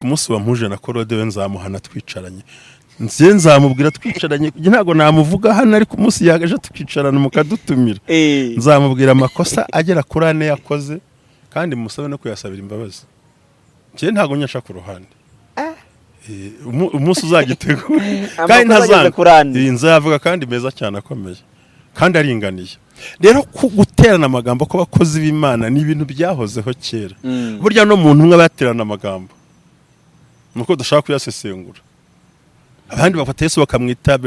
Ku munsi wampuje na Claude, we nzamuhana twicaranye, nze nzamubwira twicaranye. Njye ntabwo namuvuga hano, ariko umunsi yagaje tukicarana mukadutumira, nzamubwira amakosa agera kuri ane yakoze, kandi musabe no kuyasabira imbabazi. Njye ntabwo nyasha ku ruhande. Umunsi uzagitegura kandi Amakosa ageze ntazanga kuri ane. Nzayavuga kandi meza cyane, akomeye kandi aringaniye. Rero guterana amagambo kw'abakozi b'Imana ni ibintu byahozeho kera. Burya no mu ntumwa baterana amagambo, nuko dushaka kuyasesengura. Abandi bafata Yesu bakamwita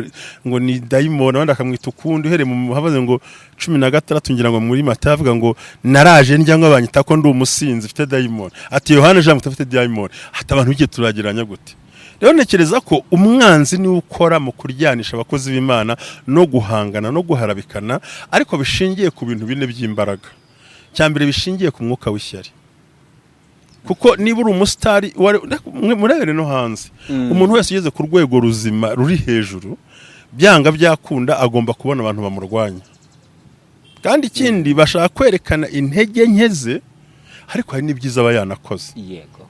ngo ni dayimoni, abandi bakamwita ukundi. Uhereye mu habaze ngo 16, ngira ngo muri Matayo, avuga ngo naraje njya ngo banyita ko ndi umusinzi, mfite dayimoni. Ati Yohana jean afite dayimoni. Ati abantu bigiye turageranya gute? Rero ntekereza ko umwanzi niwe ukora mu kuryanisha abakozi b'Imana no guhangana no guharabikana, ariko bishingiye ku bintu bine by'imbaraga. Cya mbere, bishingiye ku mwuka w'ishyari, kuko niba uri umusitari murebere no hanze, umuntu wese ugeze ku rwego ruzima ruri hejuru, byanga byakunda agomba kubona abantu bamurwanya. Kandi ikindi, bashaka kwerekana intege nke ze, ariko hari n'ibyiza aba yanakoze.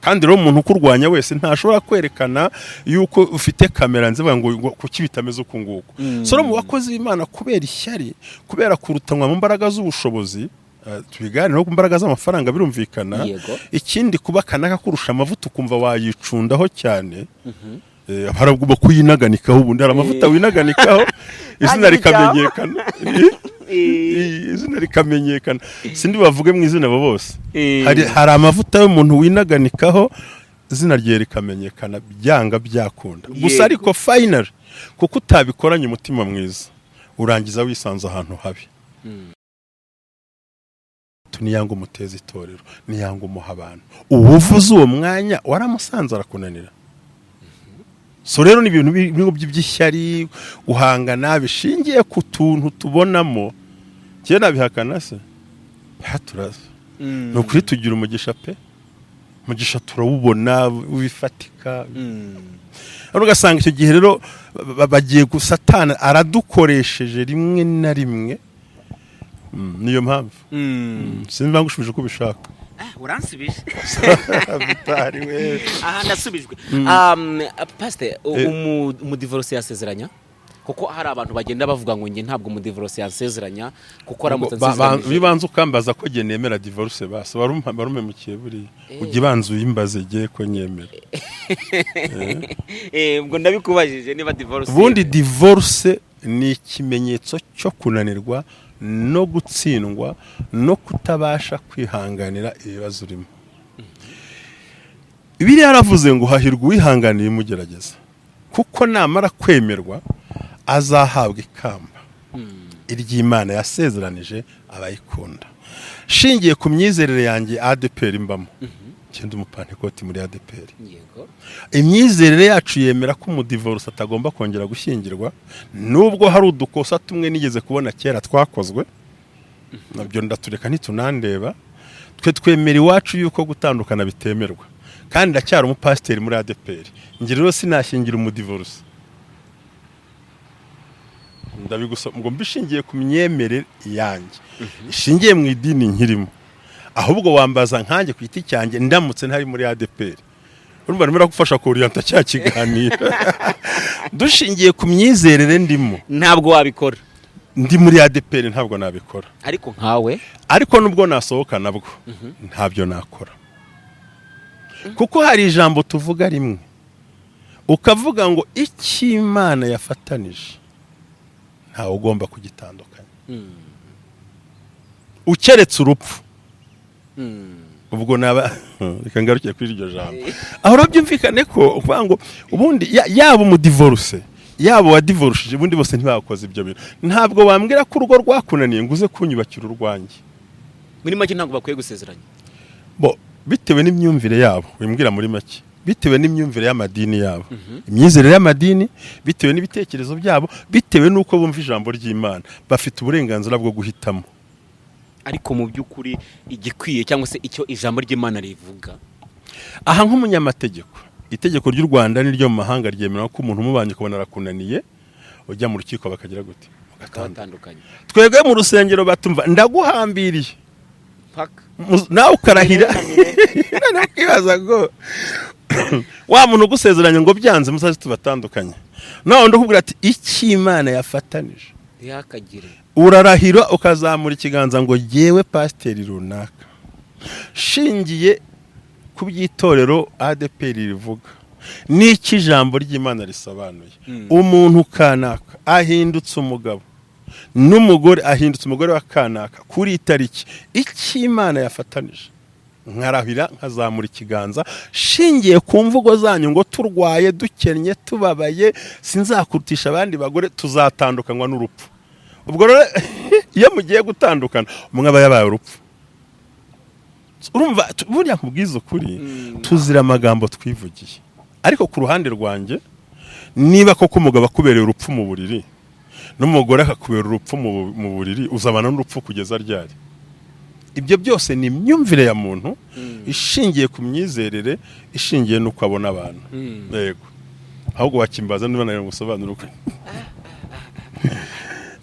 Kandi rero umuntu ukurwanya wese ntashobora kwerekana yuko ufite kamera nzivuga ngo kuki bitameze uku nguku. So rero mu bakozi b'Imana, kubera ishyari, kubera kurutanwa mu mbaraga z'ubushobozi, tubiganireho, ku mbaraga z'amafaranga, birumvikana. Ikindi, kuba kanaka kurusha amavuta, ukumva wayicundaho cyane. Haragomba kuyinaganikaho. Ubundi hari amavuta winaganikaho izina Hanyuma rikamenyekana. Izina rikamenyekana, sindi bavuge mu izina abo bose. Hari amavuta y'umuntu winaganikaho izina rye rikamenyekana, byanga byakunda gusa. Ariko final, kuko utabikoranye umutima mwiza, urangiza wisanze ahantu habi. Niyanga umuteza itorero, niyanga umuha abantu, uwuvuze uwo mwanya waramusanze arakunanira. So rero ni ibintu by'ishyari, guhangana bishingiye ku tuntu tubonamo. Njyewe nabihakana se? Turaza, ni ukuri tugira umugisha pe, umugisha turawubona wifatika. Rero ugasanga icyo gihe rero bagiye gusatana, aradukoresheje rimwe na rimwe. Niyo mpamvu. Sinzi ngushubije uko ubishaka. Uransubije. Vitari we. Aha ndasubijwe. Pasite, umudivorce yasezeranya? Kuko hari abantu bagenda bavuga ngo njye ntabwo umudivorce yansezeranya, kuko aramutse ansezeranyije. Bibanza ukambaza ko jye nemera divorce, basi warumpemukiye buriya. Ujya ibanza uyimbaze jye ko nyemera. Ubwo ndabikubajije niba divorce Ubundi divorce ni ikimenyetso cyo kunanirwa no gutsindwa no kutabasha kwihanganira ibibazo urimo. Bibiliya yaravuze ngo hahirwa uwihanganiye imugerageza, kuko namara kwemerwa azahabwa ikamba iry'Imana yasezeranije abayikunda. Shingiye ku myizerere yanjye, ADEPR mbamo, ngenda umupantekoti muri ADEPR, imyizerere yacu yemera ko umudivorce atagomba kongera gushyingirwa, nubwo hari udukosa tumwe nigeze kubona kera twakozwe, nabyo ndatureka ntitunandeba. Twe twemera iwacu yuko gutandukana bitemerwa, kandi ndacyari umupasiteri muri ADEPR. Njye rero sinashyingira umudivorce, ndabigusa ngo mbishingiye ku myemerere yanjye ishingiye mu idini nkirimo. Ahubwo wambaza nkanjye ku giti cyanjye, ndamutse ntari muri ADEPR. Urumva ndimo gufasha kuriyanta cya kiganiro. Dushingiye ku myizerere ndimo, ntabwo wabikora. Ndi muri ADEPR, ntabwo nabikora. Ariko nkawe? Ariko nubwo nasohoka, nabwo ntabyo nakora, kuko hari ijambo tuvuga rimwe, ukavuga ngo icyo Imana yafatanije ntawe ugomba kugitandukanya, ukeretse urupfu. Ubwo naba reka ngaruke kuri iryo jambo aho. Rero byumvikane ko ukuvuga ngo ubundi yaba umudivorce, yaba uwadivorushije, ubundi bose ntibakoze ibyo bintu. Ntabwo wambwira ko urugo rwakunaniye ngo uze kunyubakira urwanjye. Muri make, ntabwo bakwiye gusezeranya. Bo bitewe n'imyumvire yabo, wimbwira muri make, bitewe n'imyumvire y'amadini yabo, imyizerere y'amadini, bitewe n'ibitekerezo byabo, bitewe n'uko bumva ijambo ry'Imana, bafite uburenganzira bwo guhitamo. Ariko mu by'ukuri igikwiye, cyangwa se icyo ijambo ry'Imana rivuga? Aha nk'umunyamategeko, itegeko ry'u Rwanda n'iryo mu mahanga ryemera ko umuntu umubanye ukabona arakunaniye, ujya mu rukiko bakagira gute? Mugatandukana. Batandukanye. Twebwe mu rusengero batumva ndaguhambiriye. Paka. Nawe ukarahira, noneho ukibaza ngo Wa muntu ugusezeranya ngo byanze muzaze tubatandukanye, nawe undi ukubwira ati icyo Imana yafatanije Ntihakagire. Urarahira ukazamura ikiganza ngo yewe pasiteri runaka, shingiye ku by'itorero ADEPR rivuga n'icyo ijambo ry'Imana risobanuye, umuntu kanaka ahindutse umugabo n'umugore, ahindutse umugore wa kanaka kuri iyi tariki, icyo Imana yafatanije, nkarahira nkazamura ikiganza shingiye ku mvugo zanyu ngo turwaye, dukennye, tubabaye, sinzakurutisha abandi bagore, tuzatandukanywa n'urupfu. Ubwo rero iyo mugiye gutandukana, umwe aba yabaye urupfu. Urumva, buriya nkubwiza ukuri, tuzira amagambo twivugiye. Ariko ku ruhande rwanjye, niba koko umugabo akubereye urupfu mu buriri n'umugore akakubera urupfu mu buriri, uzabana n'urupfu kugeza ryari? Ibyo byose ni imyumvire ya muntu ishingiye ku myizerere, ishingiye n'uko abona abantu. Yego, ahubwo wakimbaza niba nawe ngusobanure uko.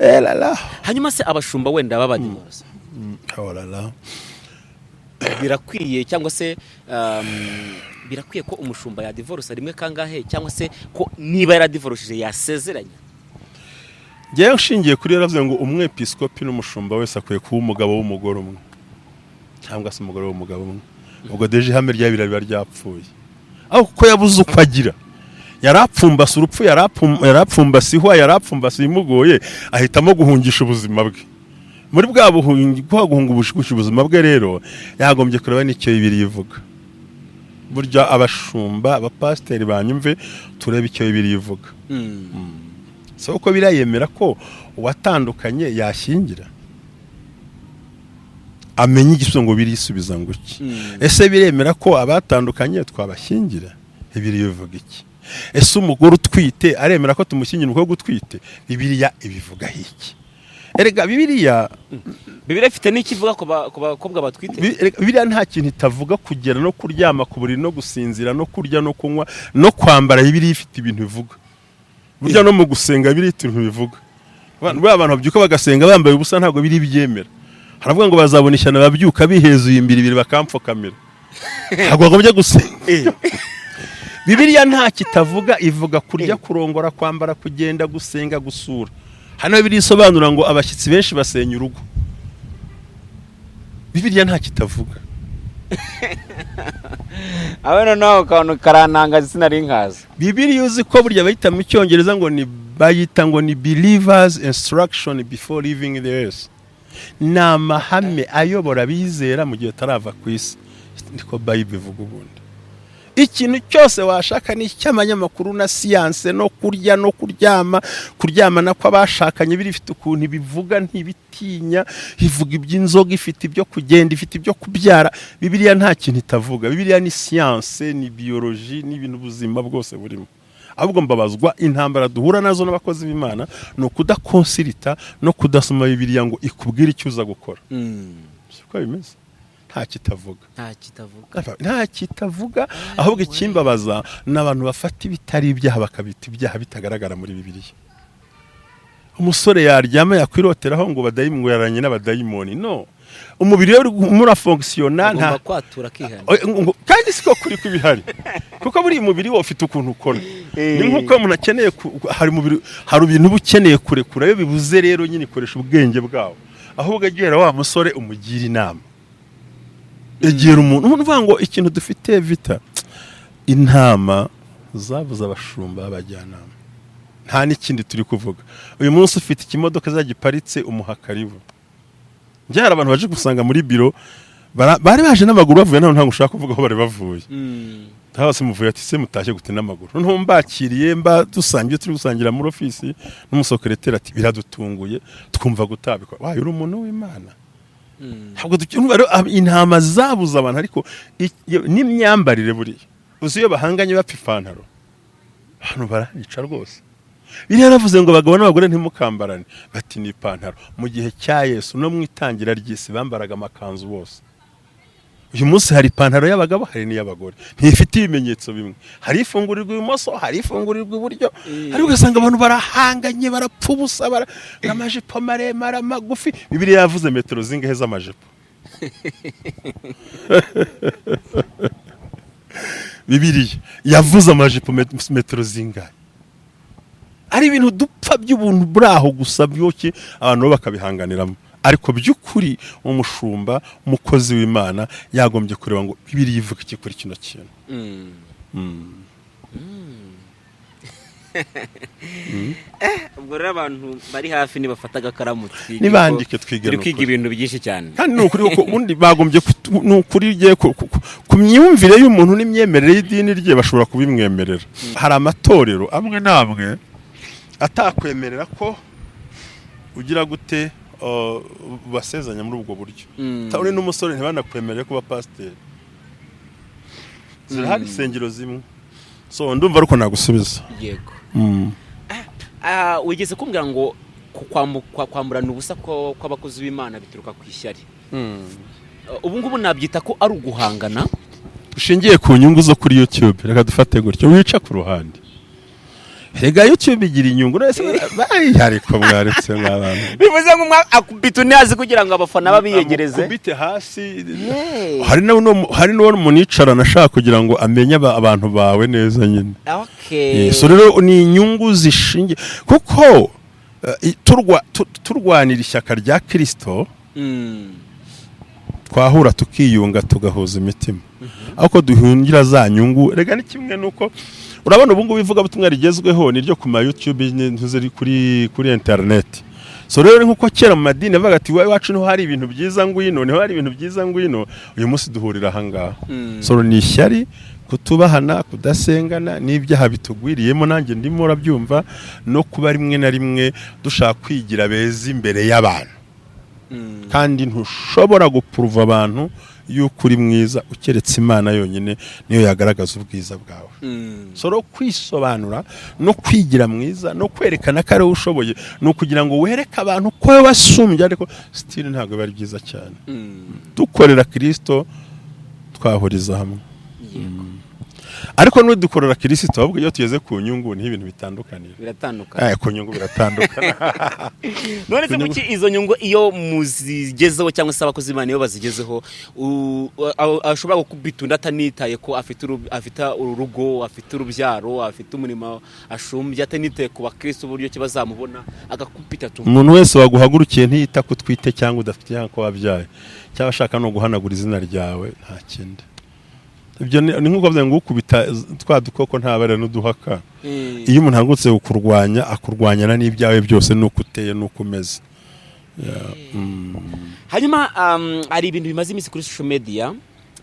Elala. Hanyuma se abashumba wenda b'abadivorce, Oh la la. birakwiye cyangwa se birakwiye ko umushumba yadivorce rimwe kangahe, cyangwa se ko niba yaradivorishije yasezeranya? Ngewe nshingiye kuri yaravuze ngo umwepiskopi n'umushumba wese akwiye kuba umugabo w'umugore umwe cyangwa se umugore w'umugabo umwe. Ubwo déjà ihame rya biriya riba ryapfuye, aho kuko yabuze uko agira, yarapfumbase urupfu, yarapfumbase ihwa, yarapfumbase ibimugoye, ahitamo guhungisha ubuzima bwe. Muri bwa buhungi, bwa guhunga ubuzima bwe rero, yagombye kureba n'icyo Bibiliya ivuga. Burya abashumba, abapasiteri banyumve, turebe icyo Bibiliya ivuga. Si uko birayemera ko uwatandukanye yashyingira, amenye igisubizo ngo birisubiza ngo iki. Ese biremera ko abatandukanye twabashyingira? Bibiliya ivuga iki? Ese umugore utwite aremera ko tumushyingira umukobwa utwite? Bibiliya ibivugaho iki? Erega Bibiliya Bibiliya ifite n'ikivuga ku bakobwa batwite. Erega Bibiliya nta kintu itavuga, kugera no kuryama ku buriri, no gusinzira, no kurya, no kunywa, no kwambara. Bibiliya ifite ibintu bivuga. Burya no mu gusenga Bibiliya ifite ibintu bivuga. Buriya abantu babyuka bagasenga bambaye ubusa, ntabwo biri byemera. Haravuga ngo bazabona ishyano babyuka bihezuye imbiri bakampfukamira. Ntabwo bagombye gusenga. Bibiliya nta kitavuga. Ivuga kurya, kurongora, kwambara, kugenda, gusenga, gusura. Hano Bibiliya isobanura ngo abashyitsi benshi basenya urugo. Bibiliya nta kitavuga. Abe noneho ako kantu karantangaza, sinari nkazi. Bibiliya, uzi ko burya bayita mu Cyongereza ngo ni, bayita ngo ni "Believers Instruction Before Leaving the Earth", ni amahame ayobora abizera mu gihe batarava ku isi. Niko Bible ivuga. Ubundi ikintu cyose washaka ni icy'amanyamakuru na siyanse, no kurya no kuryama, kuryamana kw'abashakanye, biri ifite ukuntu ibivuga, ntibitinya. Ivuga iby'inzoga, ifite ibyo kugenda, ifite ibyo kubyara. Bibiliya nta kintu itavuga. Bibiliya ni siyanse, ni biyoloji, ni ibintu ubuzima bwose burimo. Ahubwo mbabazwa intambara duhura nazo n'abakozi b'Imana ni ukudaconsulta no kudasoma Bibiliya ngo ikubwire icyo uza gukora. Siko bimeze, nta kitavuga. Nta kitavuga. Nta kitavuga. Ahubwo ikimbabaza ni abantu bafata ibitari ibyaha bakabita ibyaha bitagaragara muri Bibiliya. Umusore yaryama yakwiroteraho ngo ngo yaranye n'abadayimoni. No umubiri we urimo urafonctionna, nta Agomba kwatura akihana. Oya, kandi siko kuri kw'ibihari, kuko buriya umubiri we ufite ukuntu ukora. Ni nk'uko umuntu akeneye hari umubiri, hari ibintu uba ukeneye kurekura. Iyo bibuze rero nyine ikoresha ubwenge bwawo. Ahubwo egera wa musore, umugira inama, egera umuntu. Umuntu uvuga ngo ikintu dufite vita, intama zabuze abashumba b'abajyanama, nta n'ikindi turi kuvuga. Uyu munsi ufite ikimodoka zagiparitse, umuha karibu. Njye hari abantu baje gusanga muri biro, bari baje n'amaguru bavuye naho, ntabwo ushaka kuvuga aho bari bavuye. Hose muvuye ati se mutashye gute n'amaguru? Noneho mbakiriye, mba dusangiye, turi gusangira muri ofisi n'umusokereteri, ati biradutunguye, twumva gutabikwa wayo uri umuntu w'Imana. Ntabwo ducyumva rero, intama zabuze abantu. Ariko n'imyambarire buriya, uzi iyo bahanganye bapfa ipantaro, abantu baranica rwose. Biriya yaravuze ngo abagabo n'abagore ntimukambarane, bati ni ipantaro. Mu gihe cya Yesu no mu itangira ry'isi bambaraga amakanzu bose. Uyu munsi hari ipantaro y'abagabo, hari n'iy'abagore, ntifite ibimenyetso bimwe. Hari ifungurirwa ibumoso, hari ifungurirwa iburyo, ariko ugasanga abantu barahanganye, barapfa ubusa, amajipo maremare, amagufi. Bibiliya yavuze metero zingahe z'amajipo? Bibiliya yavuze amajipo metero zingahe? Ari ibintu dupfa by'ubuntu buri aho gusa byoke, abantu bo bakabihanganiramo. Ariko by'ukuri umushumba, umukozi w'Imana, yagombye kureba ngo Bibiliya ivuga iki kuri kino kintu. Ubwo rero abantu bari hafi nibafata agakaramu twige Nibandike ko twige turi ni kwiga ukuri. ibintu byinshi cyane. Kandi ni ukuri kuko ubundi bagombye ni ukuri ugiye ku myumvire y'umuntu n'imyemerere y'idini rye, bashobora kubimwemerera. Hari amatorero amwe n'amwe atakwemerera ko ugira gute, basezanya muri ubwo buryo. Uri n'umusore ntibanakwemerere kuba pasiteri. Zirahari insengero zimwe. So ndumva ariko nagusubiza. Yego. Wigeze kumbwira ngo kwamburana ubusa kw'abakozi b'Imana bituruka ku ishyari. Ubu ngubu nabyita ko ari uguhangana ushingiye ku nyungu zo kuri YouTube. Reka dufate gutyo, wica ku ruhande. Rega YouTube igira inyungu nese bayi, ariko mwaretse mw'abantu. Bivuze ngo umwe akubita undi hasi kugira ngo abafana babiyegereze. Amukubite hasi. Hey. Hari n'uwo umuntu yicarana ashaka kugira ngo amenye abantu bawe neza nyine. So rero ni inyungu zishingiye kuko turwanira ishyaka rya Kirisito, twahura tukiyunga, tugahuza imitima, ariko duhungira za nyungu. Rega ni kimwe nuko urabona ubu ngubu ivugabutumwa rigezweho ni ryo ku ma YouTube, ntuziri kuri internet. So rero ni nkuko kera mu madini bavuga ati iwacu niho hari ibintu byiza, ngwino, niho hari ibintu byiza, ngwino. Uyu munsi duhurira aha ngaha. So ni ishyari, kutubahana, kudasengana n'ibyaha bitugwiriyemo, nanjye ndimo urabyumva, no kuba rimwe na rimwe dushaka kwigira beza imbere y'abantu. Kandi ntushobora gupuruva abantu yuko uri mwiza, ukeretse Imana yonyine niyo yagaragaza ubwiza bwawe. So rero kwisobanura no kwigira mwiza no kwerekana ko ari wowe ushoboye ni ukugira ngo wereke abantu ko wowe wasumbye, ariko still ntabwo biba ari byiza cyane. Dukorera Kirisito twahuriza hamwe. Ariko n'udukorera Kirisito, ahubwo iyo tugeze ku nyungu niho ibintu bitandukanira. Biratandukanye. Ku nyungu biratandukana. None se Ku nyungu- kuki izo nyungu iyo muzigezeho, cyangwa se abakozi b'Imana iyo bazigezeho, ashobora gukubita undi atanitaye ko afite urugo, afite urubyaro, afite umurimo ashumbye, atanitaye ku bakristo uburyo ki bazamubona, agakubita tu? Umuntu wese waguhagurukiye ntiyita ko utwite cyangwa udafite cyangwa ko wabyaye, cyangwa ashaka no guhanagura izina ryawe, nta kindi. Ibyo ni nk'uko bavuze ngo ukubita twa dukoko ntabara n'uduhaka. Iyo umuntu ahagurutse kukurwanya, akurwanyana n'ibyawe byose, n'uko uteye n'uko umeze. Hanyuma hari ibintu bimaze iminsi kuri social media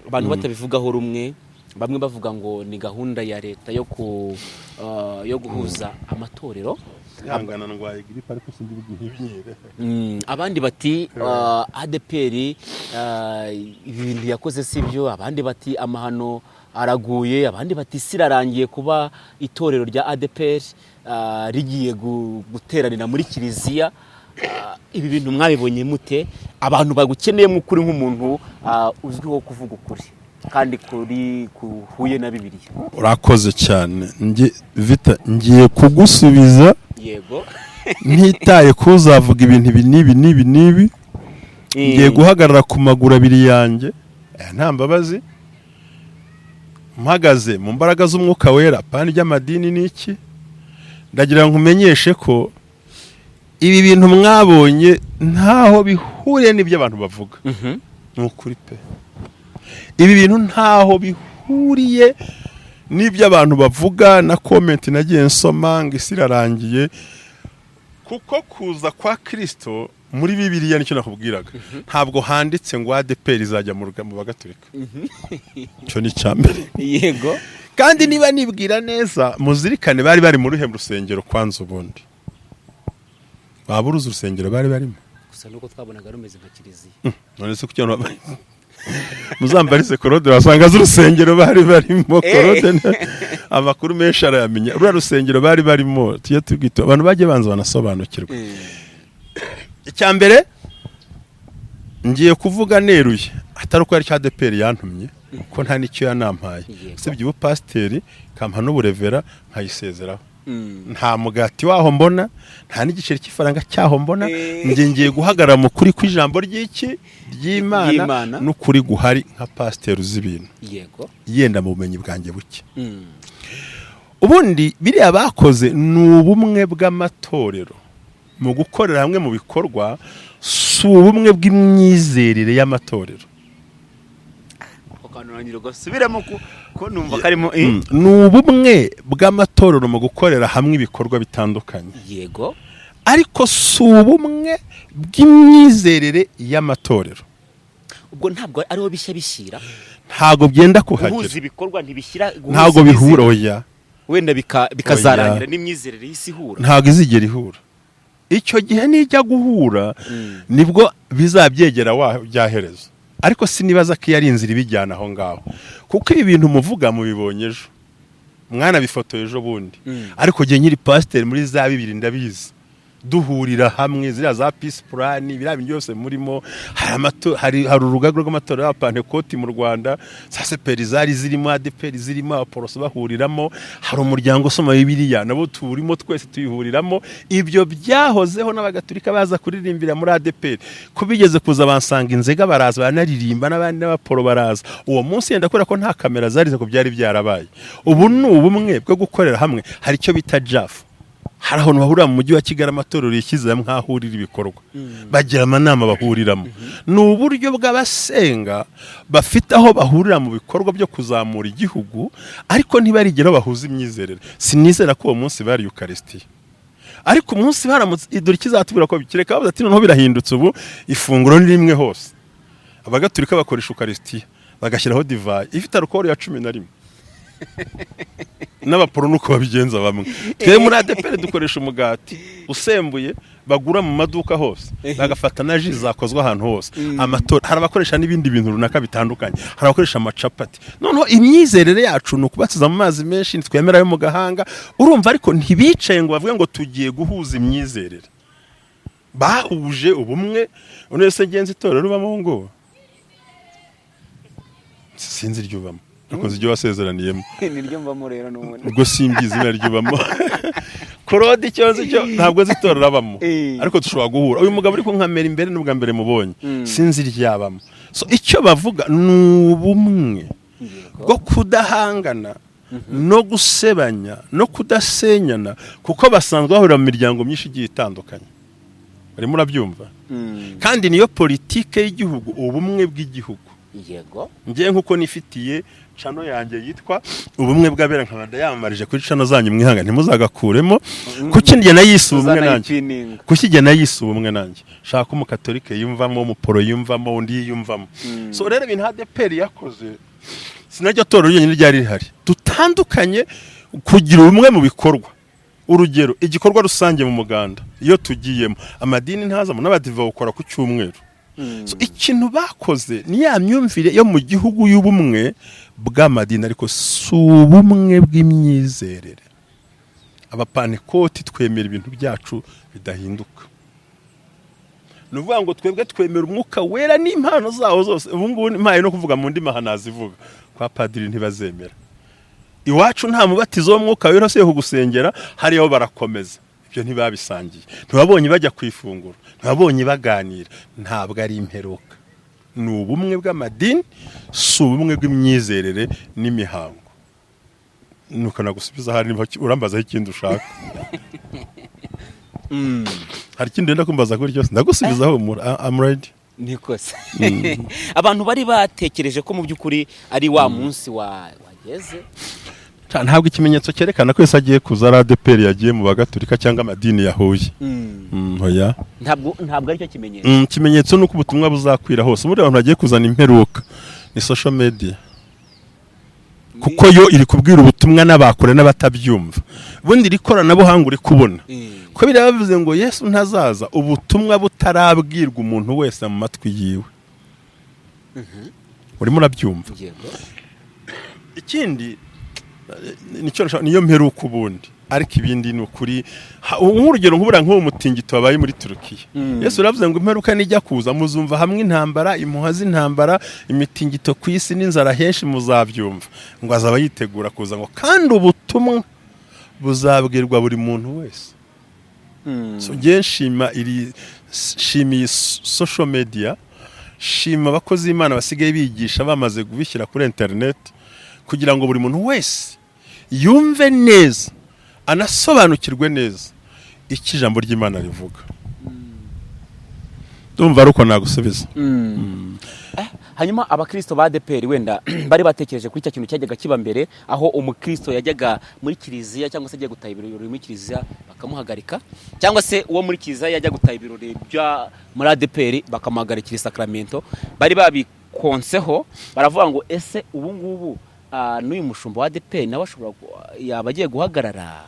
abantu batabivugaho rumwe. Bamwe bavuga ngo ni gahunda ya leta yo guhuza amatorero. Ihangana, ndwaye grippe ariko sindi bwihimyire. Abandi bati ADPR ibintu yakoze si byo. Abandi bati amahano araguye. Abandi bati isi irarangiye kuba itorero rya ADPR rigiye guteranira muri kiliziya. Ibi bintu mwabibonye mute? Abantu bagukeneyemo ukuri nk'umuntu uzwiho kuvuga ukuri kandi kuri kuhuye na Bibiliya. Urakoze cyane. Vita, ngiye kugusubiza ntitaye ko uzavuga ibintu ibi n'ibi n'ibi n'ibi. Ngiye guhagarara ku maguru abiri yanjye aya, nta mbabazi, mpagaze mu mbaraga z'Umwuka Wera pani ry'amadini n'iki. Ndagira ngo nkumenyeshe ko ibi bintu mwabonye ntaho bihuriye n'ibyo abantu bavuga. Ni ukuri pe, ibi bintu ntaho bihuriye n'ibyo abantu bavuga na comment nagiye nsoma ngo isi irarangiye. Kuko kuza kwa Kirisito muri Bibiliya, nicyo nakubwiraga, ntabwo handitse ngo ADPR izajya mu Bagatulika. Icyo ni icya mbere. Kandi niba nibwira neza, muzirikane, bari bari mu ruhe rusengero kwanza? Ubundi waba uruzi urusengero bari barimo? Gusa nuko twabonaga rumeze nka kiliziya. None se kuki abantu muzambarize Korode, wasanga azi urusengero bari barimo. Korode amakuru menshi arayamenya. Ruriya rusengero bari barimo, tujye tubwita abantu bajye banza banasobanukirwa. Icya mbere ngiye kuvuga neruye, atari uko yari cya ADPR yantumye, ko nta n'icyo yanampaye, usibye ubupasiteri kampa n'uburevera nkayisezeraho. Nta mugati waho mbona, nta n'igiceri cy'ifaranga cyaho mbona. Njye ngiye guhagarara mu kuri kw'ijambo ry'iki? Ry'Imana. Ry'Imana. N'ukuri guhari nka pasiteri uzi ibintu, yenda mu bumenyi bwanjye buke. Ubundi biriya bakoze ni ubumwe bw'amatorero mu gukorera hamwe mu bikorwa, si ubumwe bw'imyizerere y'amatorero. Ako kantu urangira ugasubiramo ko numva karimo. Ni ubumwe bw'amatorero mu gukorera hamwe ibikorwa bitandukanye, ariko si ubumwe bw'imyizerere y'amatorero. Ubwo ntabwo ariho bishya bishyira? Ntabwo byenda Guhuza kuhagera. ibikorwa ntibishyira guhuza Ntabwo bihura. imyizerere. Oya. Wenda bikazarangira n'imyizerere y'isi ihura. Ntabwo izigera ihura. Icyo gihe nijya guhura nibwo bizabyegera wa byaherezo, ariko sinibaza ko iyo ari inzira ibijyana aho ngaho, kuko ibi bintu muvuga mubibonye ejo, mwanabifotoye ejo bundi. Ariko jye nkiri pasiteri muri za 2000 ndabizi, duhurira hamwe ziriya za peace plan, biriya bintu byose murimo. Hari urugaga rw'amatorero y'Abapantekoti mu Rwanda, za CEPR zari zirimo, ADEPR zirimo, Abaporoso bahuriramo, hari umuryango usoma Bibiliya nabo turimo, twese tuyihuriramo. Ibyo byahozeho, n'Abagatulika baza kuririmbira muri ADEPR, ko bigeze kuza bansanga inzega, baraza baranaririmba, n'abandi n'Abaporo baraza uwo munsi. Yenda kubera ko nta kamera zari ko byari byarabaye. Ubu ni ubumwe bwo gukorera hamwe. Hari icyo bita JAF, hari ahantu bahurira mu mujyi wa Kigali, amatorero yishyize hamwe nk'ahurira ibikorwa, bagira amanama bahuriramo. Ni uburyo bw'abasenga bafite aho bahurira mu bikorwa byo kuzamura igihugu, ariko ntibarigera bahuza imyizerere. Sinizera ko uwo munsi bari Ukarisitiya, ariko umunsi baramutse, dore ikizatubwira ko kireka bavuze ati noneho birahindutse, ubu ifunguro ni rimwe hose. Abagatulika bakoresha Ukarisitiya, bagashyiraho divayi ifite alukoro ya 11, n'Abaporo nuko babigenza bamwe. Twe muri ADEPR dukoresha umugati usembuye bagura mu maduka hose, bagafata na jus zakozwe ahantu hose. Amatora, hari abakoresha n'ibindi bintu runaka bitandukanye, hari abakoresha amacapati. Noneho imyizerere yacu ni ukubatiza mu mazi menshi, ntitwemera ayo mu gahanga, urumva? Ariko ntibicaye ngo bavuge ngo tugiye guhuza imyizerere. Bahuje ubumwe. None se ngenzi itorero ubamo ngo sinzi iryo ubamo, ariko nzi iryo wasezeraniyemo. Niryo mbamo rero n'ubundi. Ubwo simbizi izina ryubamo Claude, ikibazo cyo ntabwo nzi itorero abamo. Ariko dushobora guhura. Uyu mugabo uri kunkamera imbere n'ubwa mbere mubonye, sinzi iryabamo. So icyo bavuga ni ubumwe bwo kudahangana no gusebanya no kudasenyana, kuko basanzwe bahurira mu miryango myinshi igiye itandukanye. Barimo urabyumva? Kandi niyo politike y'igihugu, ubumwe bw'igihugu. Ngewe nkuko nifitiye channel yanjye yitwa Ubumwe bw'Abera, nkaba ndayamamarije kuri channel zanyu, mwihanga ntimuzagakuremo. Kuki njye nayise Ubumwe nanjye? Tuzanayipininga. Kuki njye nayise Ubumwe nanjye? Shaka Umukatolike yumvamo, Umuporo yumvamo, undi yiyumvamo. So rero ibintu ADEPR yakoze, sinaryo torero ryonyine ryari rihari dutandukanye kugira ubumwe mu bikorwa. Urugero, igikorwa rusange mu muganda iyo tugiyemo, amadini ntazamo, n'Abadive bawukora ku cyumweru. So, ikintu bakoze ni ya myumvire yo mu gihugu y'ubumwe bw'amadini, ariko si ubumwe bw'imyizerere. Abapanekoti twemera ibintu byacu bidahinduka. Ni ukuvuga ngo twebwe twemera Umwuka Wera n'impano zawo zose. Ubu ngubu mpaye no kuvuga mu ndimi aha nazivuga, kwa padiri ntibazemera. Iwacu nta mubatizo w'Umwuka Wera usiye kugusengera hariyo, barakomeza. Ibyo ntibabisangiye, ntibabonye bajya ku ifunguro, ntibabonye baganira. Ntabwo ari imperuka, ni ubumwe bw'amadini, si ubumwe bw'imyizerere n'imihango. Nuko nagusubiza. Ahari niba urambazaho ikindi ushaka, hari ikindi wenda kumbaza kuri cyose ndagusubizaho, humura, I'm ready. Niko se abantu bari batekereje ko mu by'ukuri ari wa munsi wageze? Ntabwo ikimenyetso cyerekana ko Yesu agiye kuza ari ADEPR yagiye mu Bagatulika cyangwa amadini yahuye. Oya. Ntabwo aricyo kimenyetso. Ikimenyetso ni uko ubutumwa buzakwira hose. Ubundi abantu bagiye kuzana imperuka ni social media, kuko yo iri kubwira ubutumwa n'abakure n'abatabyumva. Ubundi iri koranabuhanga uri kubona ko biriya bavuze ngo Yesu ntazaza ubutumwa butarabwirwa umuntu wese mu matwi yiwe, urimo urabyumva? Yego. Ikindi nicyo niyo mperuka ubundi, ariko ibindi ni ukuri. Nk'urugero nk'uburiya nk'uwo mutingito wabaye muri Turukiya, Yesu uravuze ngo imperuka nijya kuza muzumva hamwe intambara, impuha z'intambara, imitingito ku isi n'inzara henshi, muzabyumva. Ngo azaba yitegura kuza, ngo kandi ubutumwa Buzabwirwa buri muntu wese. So ngewe nshima iri, shima iyi social media, shima abakozi b'Imana basigaye bigisha bamaze kubishyira kuri internet, kugira ngo buri muntu wese yumve neza, anasobanukirwe neza icyo ijambo ry'Imana rivuga. Ndumva ari uko nagusubiza. Hanyuma abakristo ba ADEPR wenda bari batekereje kuri cya kintu cyajyaga kiba mbere, aho umukristo yajyaga muri kiliziya cyangwa se agiye gutaha ibirori muri kiliziya bakamuhagarika, cyangwa se uwo muri kiliziya yajya gutaha ibirori bya muri ADEPR bakamuhagarikira isakramento. Bari babikonseho, baravuga ngo: "Ese ubu ngubu n'uyu mushumba wa ADEPR nawe ashobora yaba agiye guhagarara?"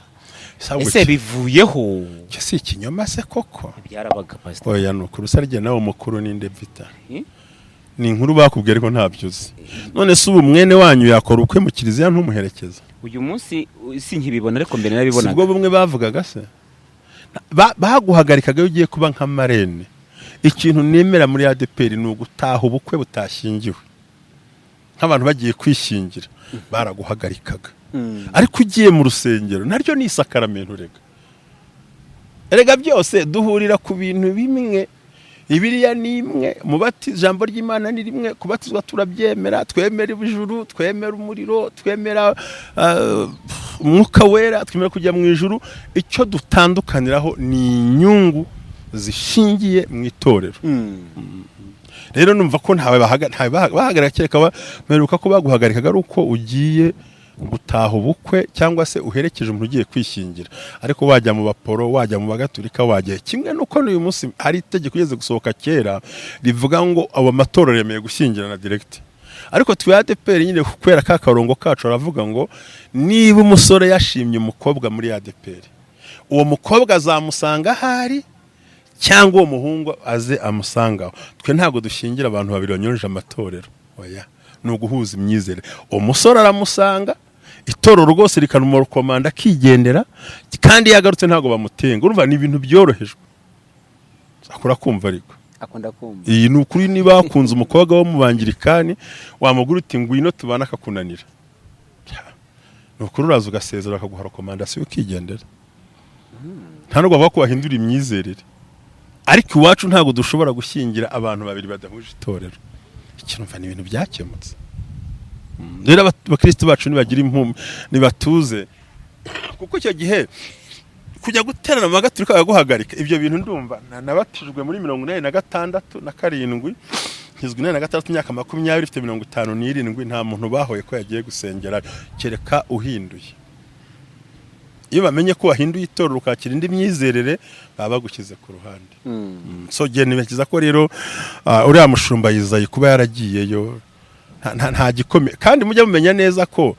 Ese bivuyeho? Icyo si ikinyoma se koko? Byarabaga, pastor. Oya, ni ukuri usarye nawe mukuru ninde vita? Hmm? Ni inkuru bakubwiye, ariko ntabyo uzi. None se ubu mwene wanyu yakora ubukwe mu kiliziya ntumuherekeze? Uyu munsi sinkibibona, ariko mbere Si narabibonaga. bwo bumwe bavugaga se? Baguhagarikaga iyo ugiye kuba nka marraine. Ikintu nemera muri ADEPR ni ugutaha ubukwe butashyingiwe, nk'abantu bagiye kwishyingira baraguhagarikaga. Ariko ugiye mu rusengero, naryo ni isakaramento. Rega erega byose duhurira ku bintu bimwe. Bibiliya ni imwe, mubati ijambo ry'Imana ni rimwe, kubatizwa turabyemera, twemera ijuru, twemera umuriro, twemera umwuka wera, twemera kujya mu ijuru. Icyo dutandukaniraho ni inyungu zishingiye mu itorero. Rero numva ko ntawe bahagarika, kereka mperuka ko baguhagarikaga ari uko ugiye gutaha ubukwe cyangwa se uherekeje umuntu ugiye kwishyingira. Ariko wajya mu baporo, wajya mu bagatulika, wajya kimwe nuko n'uyu munsi hari itegeko igeze gusohoka kera rivuga ngo abo matorero yemeye gushyingirana direct. Ariko twe ADEPR nyine, kubera ka karongo kacu, aravuga ngo niba umusore yashimye umukobwa muri ADEPR, uwo mukobwa azamusanga ahari cyangwa uwo muhungu aze amusangaho. Twe ntabwo dushingira abantu babiri banyuranyije amatorero, oya, ni uguhuza imyizerere. Uwo musore aramusanga, itorero rwose rikamukomanda akigendera, kandi iyo agarutse ntabwo bamutenga. Urumva ni ibintu byorohejwe. Akora kumva ariko. Akunda kumva. Iyi ni ukuri. Niba wakunze umukobwa wo mu bangirikani, wamugura uti: "Ngwino tubane," akakunanira, ni ukuri uraza ugasezera, bakaguha recommandation, ukigendera. Nta nubwo bavuga ko wahindura imyizerere. Ariko iwacu ntabwo dushobora gushyingira abantu babiri badahuje itorero. Ikintu mva ni ibintu byakemutse. Rero abakristo bacu nibagira impumyi, nibatuze, kuko icyo gihe kujya guterana mu bagaturika bakaguhagarika, ibyo bintu ndumva nabatijwe muri 86 na 7, nkizwa 86, imyaka 20, ifite 57, nta muntu bahoye ko yagiye gusengera, kereka uhinduye. Iyo bamenye ko wahinduye itorero ukakira indi myizerere, baba bagushyize ku ruhande. So gihe nibashyiza ko rero uriya mushumba Yizayi kuba yaragiyeyo nta gikomeye. Kandi mujya mumenya neza ko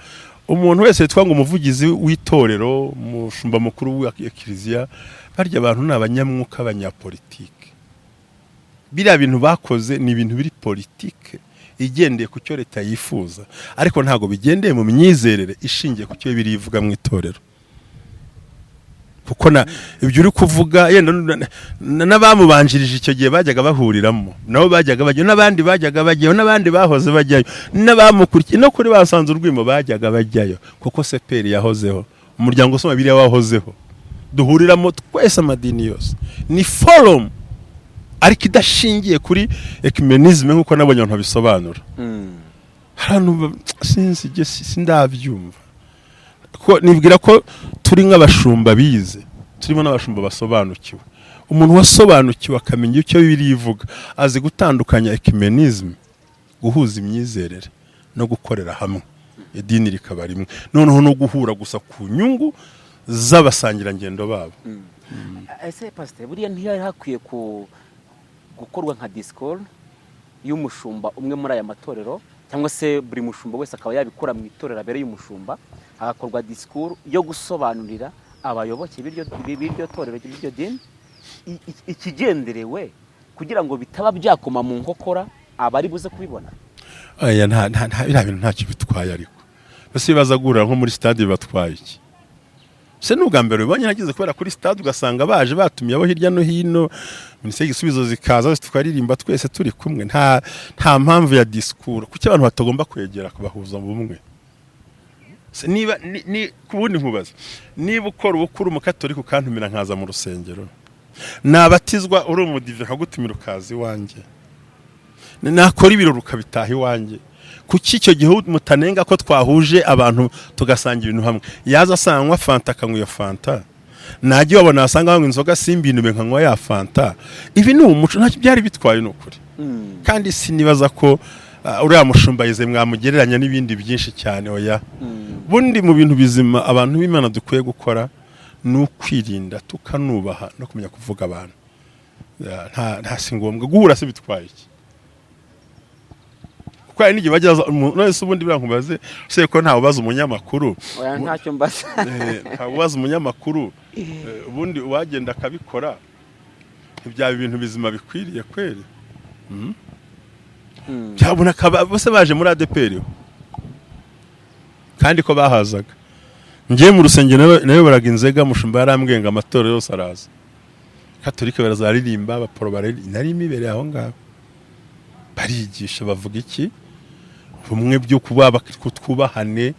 umuntu wese witwa ngo umuvugizi w'itorero, umushumba mukuru wa kiliziya, barya abantu ni abanyamwuka, abanyapolitike. Biriya bintu bakoze ni ibintu biri politike igendeye ku cyo leta yifuza, ariko ntabwo bigendeye mu myizerere ishingiye ku cyo birivuga ivuga mu itorero. Kuko na ibyo uri kuvuga yenda n'abamubanjirije icyo gihe bajyaga bahuriramo, nabo bajyaga bajyayo, n'abandi bajyaga bajyayo, n'abandi bahoze bajyayo, n'abamukurikiye no kuri basanze urwimo bajyaga bajyayo, kuko CPR yahozeho, umuryango usoma Bibiliya wahozeho, duhuriramo twese amadini yose. Ni forum ariko idashingiye kuri ecumenisme nk'uko nabonye abantu babisobanura. Hari abantu sinzi ibyo sindabyumva, ko nibwira ko turi nk'abashumba bize, turimo n'abashumba basobanukiwe. Umuntu wasobanukiwe akamenya icyo Bibiliya ivuga azi gutandukanya ecumenisme, guhuza imyizerere no gukorera hamwe, idini rikaba rimwe, noneho no guhura gusa ku nyungu z'abasangirangendo babo. Ese pasiteri, buriya ntiyari hakwiye gukorwa nka disikoro y'umushumba umwe muri aya matorero, cyangwa se buri mushumba wese akaba yabikora mu itorero abereye umushumba, hagakorwa disikuru yo gusobanurira abayoboke b'iryo torero, b'iryo dini, ikigenderewe, kugira ngo bitaba byakoma mu nkokora abari buze kubibona? Oya, nta biriya bintu ntacyo bitwaye. Ariko bose baza guhurira nko muri stade bibatwaye iki se? Ni ubwa mbere ubibonye nageze kubera kuri stade ugasanga baje batumiye abo hirya no hino, minisiteri y'igisubizo zikaza tukaririmba twese turi kumwe. Nta mpamvu ya disikuru. Kuki abantu batagomba kwegera kubahuza mu bumwe? Se niba ni ku bundi nkubaza, niba ukora ubukwe uri umukatolika ukantumira nkaza mu rusengero, nabatizwa uri umudive nkagutumira ukaza iwanjye, nakora ibirori ukabitaha iwanjye, kuki icyo gihe mutanenga ko twahuje abantu tugasangira ibintu hamwe? Yaza asangwa fanta akanywa iyo fanta, najya iwabo nasanga banywa inzoga simbinube nkanywa ya fanta. Ibi ni umuco, ntacyo byari bitwaye, ni ukuri. Kandi sinibaza ko uriya mushumba yize mwamugereranya n'ibindi byinshi cyane, oya. Bundi mu bintu bizima abantu b'Imana dukwiye gukora ni ukwirinda, tukanubaha no kumenya kuvuga abantu. Ya, nta si ngombwa guhura se bitwaye iki? Kuko hari n'igihe bajya none se ubundi buriya nkubaze se ko ntawe ubaza umunyamakuru? Oya, ntacyo mbaza. Ntawe ubaza umunyamakuru. Ubundi uwagenda akabikora ntibyaba ibintu bizima bikwiriye kweri? Byabona bose baje muri ADEPR kandi ko bahazaga. Ngiye mu rusengero nayoboraga inzega, mushumba yarambwiye ngo amatorero yose araza, Katolika barazaririmba, abaporo bararirimba, nari imibereye aho ngaho, barigisha, bavuga iki? Bumwe byo kuba twubahane,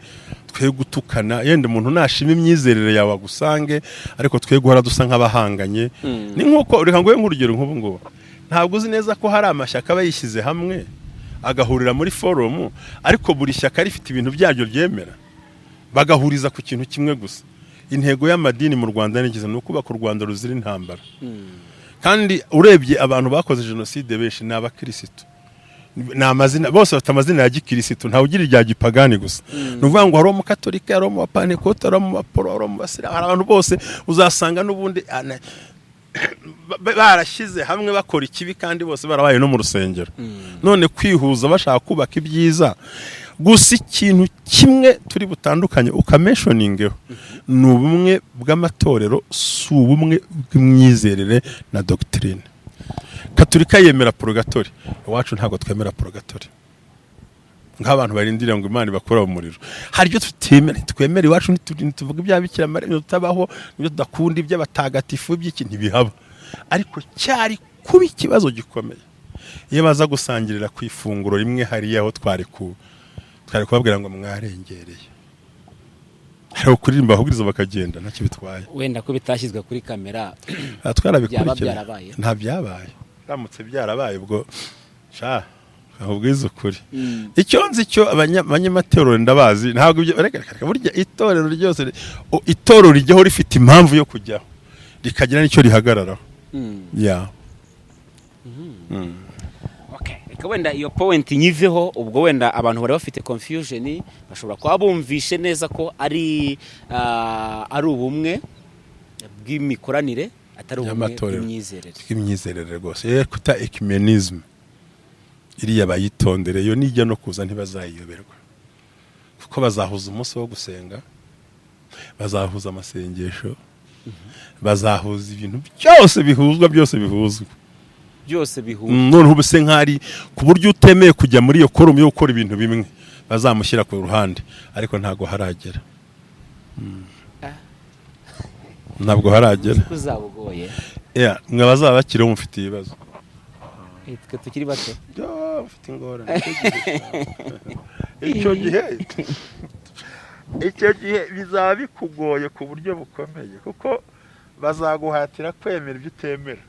twe gutukana. Yenda umuntu nashima imyizerere yawe agusange, ariko twe guhora dusa nk'abahanganye. Ni nk'uko, reka nguhe nk'urugero nk'ubu ngubu, ntabwo uzi neza ko hari amashyaka aba yishyize hamwe agahurira muri forum, ariko buri shyaka rifite ibintu byaryo ryemera, bagahuriza ku kintu kimwe gusa. Intego y'amadini mu Rwanda ni ni ukubaka u Rwanda ruzira intambara. Kandi urebye abantu bakoze jenoside benshi ni abakirisitu, ni amazina, bose bafite amazina ya gikirisitu, ntawe ugira irya gipagani gusa. Ni ukuvuga ngo hari umukatolika, hari umu bapantekote, hari umu baporo, hari umu basilamu, hari abantu bose uzasanga n'ubundi barashyize hamwe bakora ikibi, kandi bose barabaye no mu rusengero. None kwihuza bashaka kubaka ibyiza gusa. Ikintu kimwe turi butandukanye ukamentioningeho ni ubumwe bw'amatorero, si ubumwe bw'imyizerere na doctrine. Katolika yemera porogatori, iwacu ntabwo twemera porogatori nk'abantu barindira ngo Imana ibakura mu muriro. Hari ibyo tutemera, twemera iwacu, ntituvuga ibya Bikira Mariya, ibyo tutabaho, ibyo tudakunda, iby'abatagatifu, iby'iki ntibihaba. Ariko cyari kuba ikibazo gikomeye iyo baza gusangirira ku ifunguro rimwe hariya aho twari kubabwira ngo mwarengereye. Hari ukuririmba ahubwiriza bakagenda, ntacyo bitwaye. Wenda ko bitashyizwe kuri kamera. Aha twarabikurikiranye. Byaba byarabaye? Nta byabaye. Biramutse byarabaye ubwo sha nkubwize ukuri, icyo nzi cyo abanyamatorero ndabazi, ntabwo ibyo. Reka, reka, reka, burya itorero ryose itorero rijyaho rifite impamvu yo kujyaho, rikagira n'icyo rihagararaho ya. Okay. Reka wenda iyo point nyiveho. Ubwo wenda abantu bari bafite confusion bashobora kuba bumvishe neza ko ari ubumwe bw'imikoranire, atari ubumwe Y'amatorero. bw'imyizerere. Bw'imyizerere rwose. Kuta ecumenism iriya bayitondere, yo nijya no kuza ntibazayiyoberwa, kuko bazahuza umunsi wo gusenga, bazahuza amasengesho, bazahuza ibintu byose bihuzwa, byose bihuzwa. Byose bihuza. Noneho ubu se nk'ari ku buryo utemeye kujya muri iyo quorum yo gukora ibintu bimwe bazamushyira ku ruhande, ariko ntabwo haragera. Ntabwo haragera. Ko uzaba ugoye. Yeah, mwe abazaba bakiriho mufite ibibazo. Twe tukiri bato. Ya, mufite ingorane. Icyo gihe bizaba bikugoye ku buryo bukomeye, kuko bazaguhatira kwemera ibyo utemera.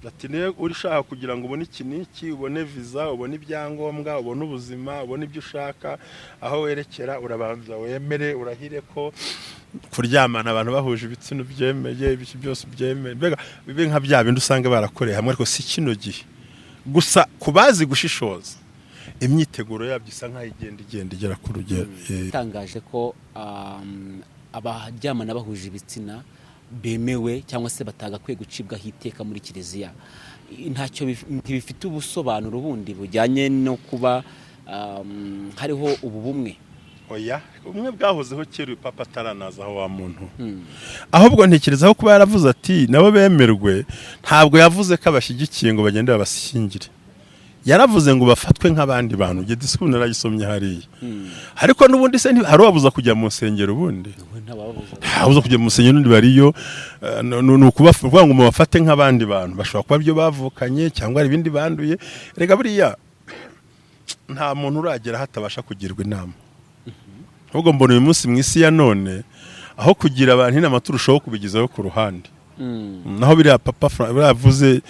Ati niyo uri ushaka kugira ngo ubone iki n'iki, ubone viza, ubone ibyangombwa, ubone ubuzima, ubone ibyo ushaka, aho werekera urabanza wemere, urahire ko kuryamana abantu bahuje ibitsina ubyemeye, ibiki byose ubyemeye. Mbega bibe nka bya bindi usanga barakoreye hamwe. Ariko si kino gihe gusa, ku bazi gushishoza, imyiteguro yabyo isa nkaho igenda igera ku rugero. Itangaje ko abaryamana bahuje ibitsina bemewe cyangwa se batagakwiye gucibwaho iteka muri kiliziya, ntacyo ntibifite ubusobanuro bundi bujyanye no kuba hariho ubu bumwe. Oya, ubumwe bwahozeho kera uyu papa ataranaza aho wa muntu. Ahubwo ntekereza ko kuba yaravuze ati nabo bemerwe, ntabwo yavuze ko abashyigikiye ngo bagende babashyingire. Yaravuze ngo bafatwe nk'abandi bantu. Njye disikuru narayisomye hariya. Ariko n'ubundi se hari ubabuza kujya mu nsengero ubundi? Ubu ntababuza. Ntabuza kujya mu nsengero n'undi bariyo. Ni ukuvuga ngo mubafate nk'abandi bantu, bashobora kuba ibyo bavukanye cyangwa hari ibindi banduye. Rega buriya nta muntu uragera aho atabasha kugirwa inama. Ahubwo mbona uyu munsi mu isi ya none, aho kugira abantu inama, turushaho kubigezaho ku ruhande. Naho biriya Papa buriya yavuze,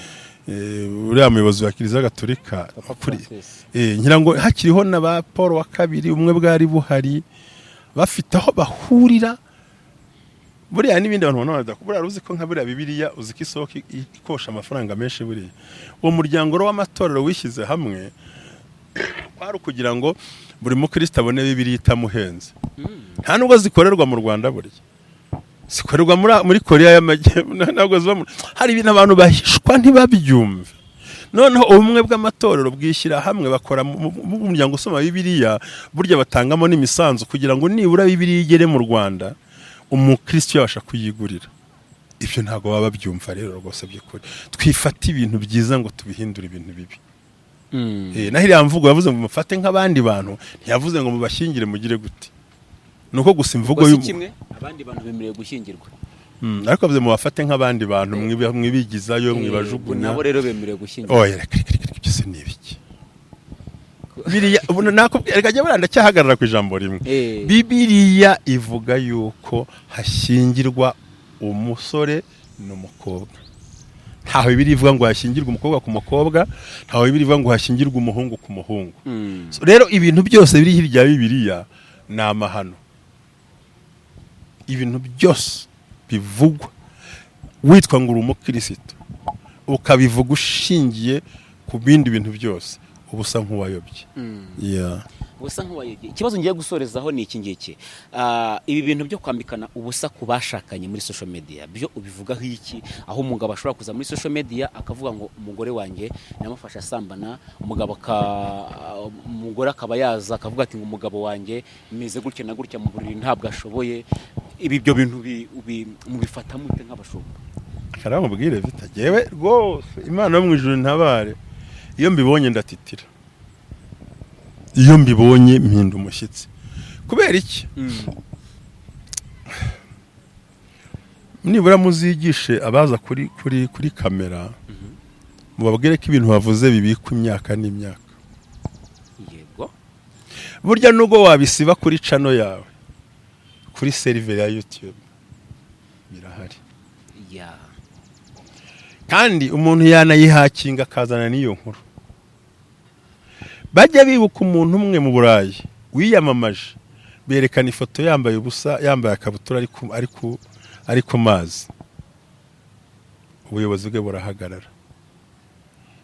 uriya muyobozi wa Kiliziya Gatolika Papa kuri Francis. Ngira ngo hakiriho na ba Paul wa kabiri, umwe bwari buhari, bafite aho bahurira buriya n'ibindi bantu babona buriya. Uzi ko nka buriya Bibiliya, uzi ko isoko ikosha amafaranga menshi? Buriya uwo muryango rero w'amatorero wishyize hamwe kwari ukugira ngo buri mukristo abone Bibiliya itamuhenze. Nta nubwo zikorerwa mu Rwanda, buriya zikorerwa muri Korea y'Amajyepfo. Ntabwo ziba hari ibintu abantu bahishwa ntibabyumve. Noneho ubumwe bw'amatorero bwishyira hamwe, bakora mu muryango usoma Bibiliya, burya batangamo n'imisanzu kugira ngo nibura Bibiliya igere mu Rwanda, umukristo yabasha kuyigurira. Ibyo ntabwo baba babyumva rero rwose. By'ukuri twifate ibintu byiza ngo tubihindure ibintu bibi. Naho iriya mvugo yavuze ngo mufate nk'abandi bantu, ntiyavuze ngo mubashyingire mugire gute. Ni uko gusa imvugo Ubwo si y'umu kimwe, abandi bantu bemerewe gushyingirwa. Ariko bavuze mubafate nk'abandi bantu, mwibigizayo, mwibajugunya. Nabo rero bemerewe gushyingirwa. Oya, reka reka reka, ibyo se ni ibiki? Biriya ubu nakubwiye, reka jya buriya ndacyahagarara ku ijambo rimwe. Bibiliya ivuga yuko hashyingirwa umusore n'umukobwa. Ntaho Bibiliya ivuga ngo hashyingirwe umukobwa ku mukobwa, ntaho Bibiliya ivuga ngo hashyingirwe umuhungu ku muhungu. So, rero ibintu byose biri hirya ya Bibiliya ni amahano. Ibintu byose bivugwa witwa ngo uri umukirisitu, ukabivuga ushingiye ku bindi bintu byose, uba usa nk'uwayobye. Yeah. Ubusa nk'uwayobye. Ikibazo ngiye gusorezaho ni iki ngiki. Ibi bintu byo kwambikana ubusa ku bashakanye muri social media, byo ubivugaho iki? Aho umugabo ashobora kuza muri social media akavuga ngo umugore wanjye namufashe asambana, umugore akaba yaza akavuga ati ngo umugabo wanjye meze gutya na gutya mu buriri, ntabwo ashoboye. Ibi byo bintu mubifata mute nk'abashumba? Karamubwire vita, jewe rwose Imana yo mu ijuru ntabare, iyo mbibonye ndatitira, iyo mbibonye mpinda umushyitsi. Kubera iki? Nibura muzigishe abaza kuri kamera, mubabwire ko ibintu bavuze bibikwa imyaka n'imyaka. Burya nubwo wabisiba kuri channel yawe, kuri server ya YouTube birahari. Kandi umuntu yanayihakinga akazana n'iyo nkuru. Bajya bibuka umuntu umwe mu Burayi wiyamamaje, berekana ifoto yambaye ubusa, yambaye akabutura, ari ku mazi, ubuyobozi bwe burahagarara.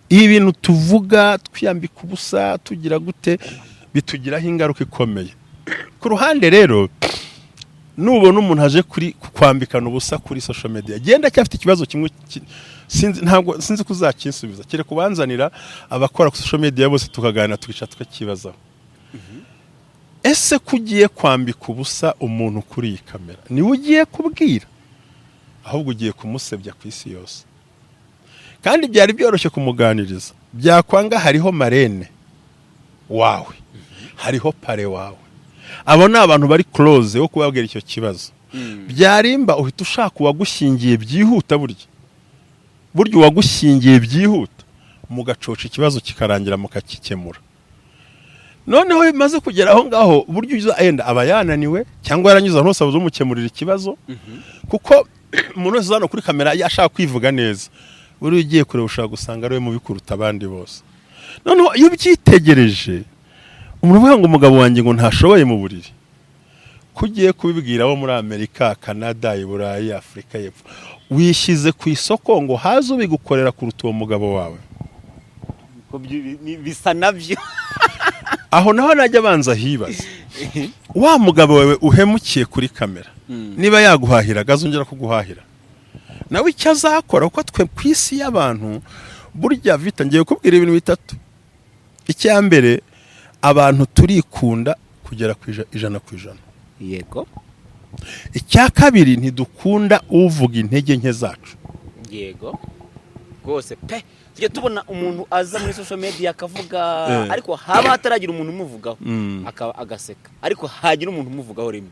Ibi bintu tuvuga twiyambika ubusa, tugira gute, bitugiraho ingaruka ikomeye. Ku ruhande rero, nubona umuntu aje kuri kwambikana ubusa kuri social media, genda cyafite ikibazo kimwe sinzi, ntabwo sinzi ko uzakinsubiza, kereka ubanzanira abakora kuri social media bose tukaganira, tukicara tukakibazaho. Ese ko ugiye kwambika ubusa umuntu kuri iyi kamera, niwe ugiye kubwira, ahubwo ugiye kumusebya ku isi yose? Kandi byari byoroshye kumuganiriza, byakwanga hariho marraine wawe, hariho parrain wawe, abo ni abantu bari close wo kubabwira icyo kibazo. Byarimba uhita ushaka uwagushyingiye byihuta. Burya uwagushyingiye byihuta, mugacoca ikibazo kikarangira, mukakikemura. Noneho bimaze kugera aho ngaho, burya uza yenda aba yananiwe cyangwa yaranyuze ahantu hose abuze umukemurira ikibazo, kuko umuntu wese uza hano kuri kamera ashaka kwivuga neza, buriya ugiye kureba ushobora gusanga ari we mubi kuruta abandi bose. Noneho iyo ubyitegereje, umuntu uvuga ngo umugabo wanjye ngo ntashoboye mu buriri, ko ugiye kubibwira abo muri Amerika, Canada, i Burayi, Afurika y'Epfo, wishyize ku isoko ngo haze ubigukorera kuruta uwo mugabo wawe. Ko bisa nabyo. Aho naho najya abanza hibaza: wa mugabo wawe uhemukiye kuri kamera, niba yaguhahiraga, azongera kuguhahira? Nawe icyo azakora, kuko twe ku isi y'abantu burya, vita, ngiye kukubwira ibintu bitatu. Icya mbere, abantu turikunda kugera ku 100%. Icya kabiri, ntidukunda uvuga intege nke zacu. Yego rwose pe, tujya tubona umuntu aza muri social media akavuga, ariko haba hataragira umuntu umuvugaho, agaseka, ariko hagira umuntu umuvugaho rimwe,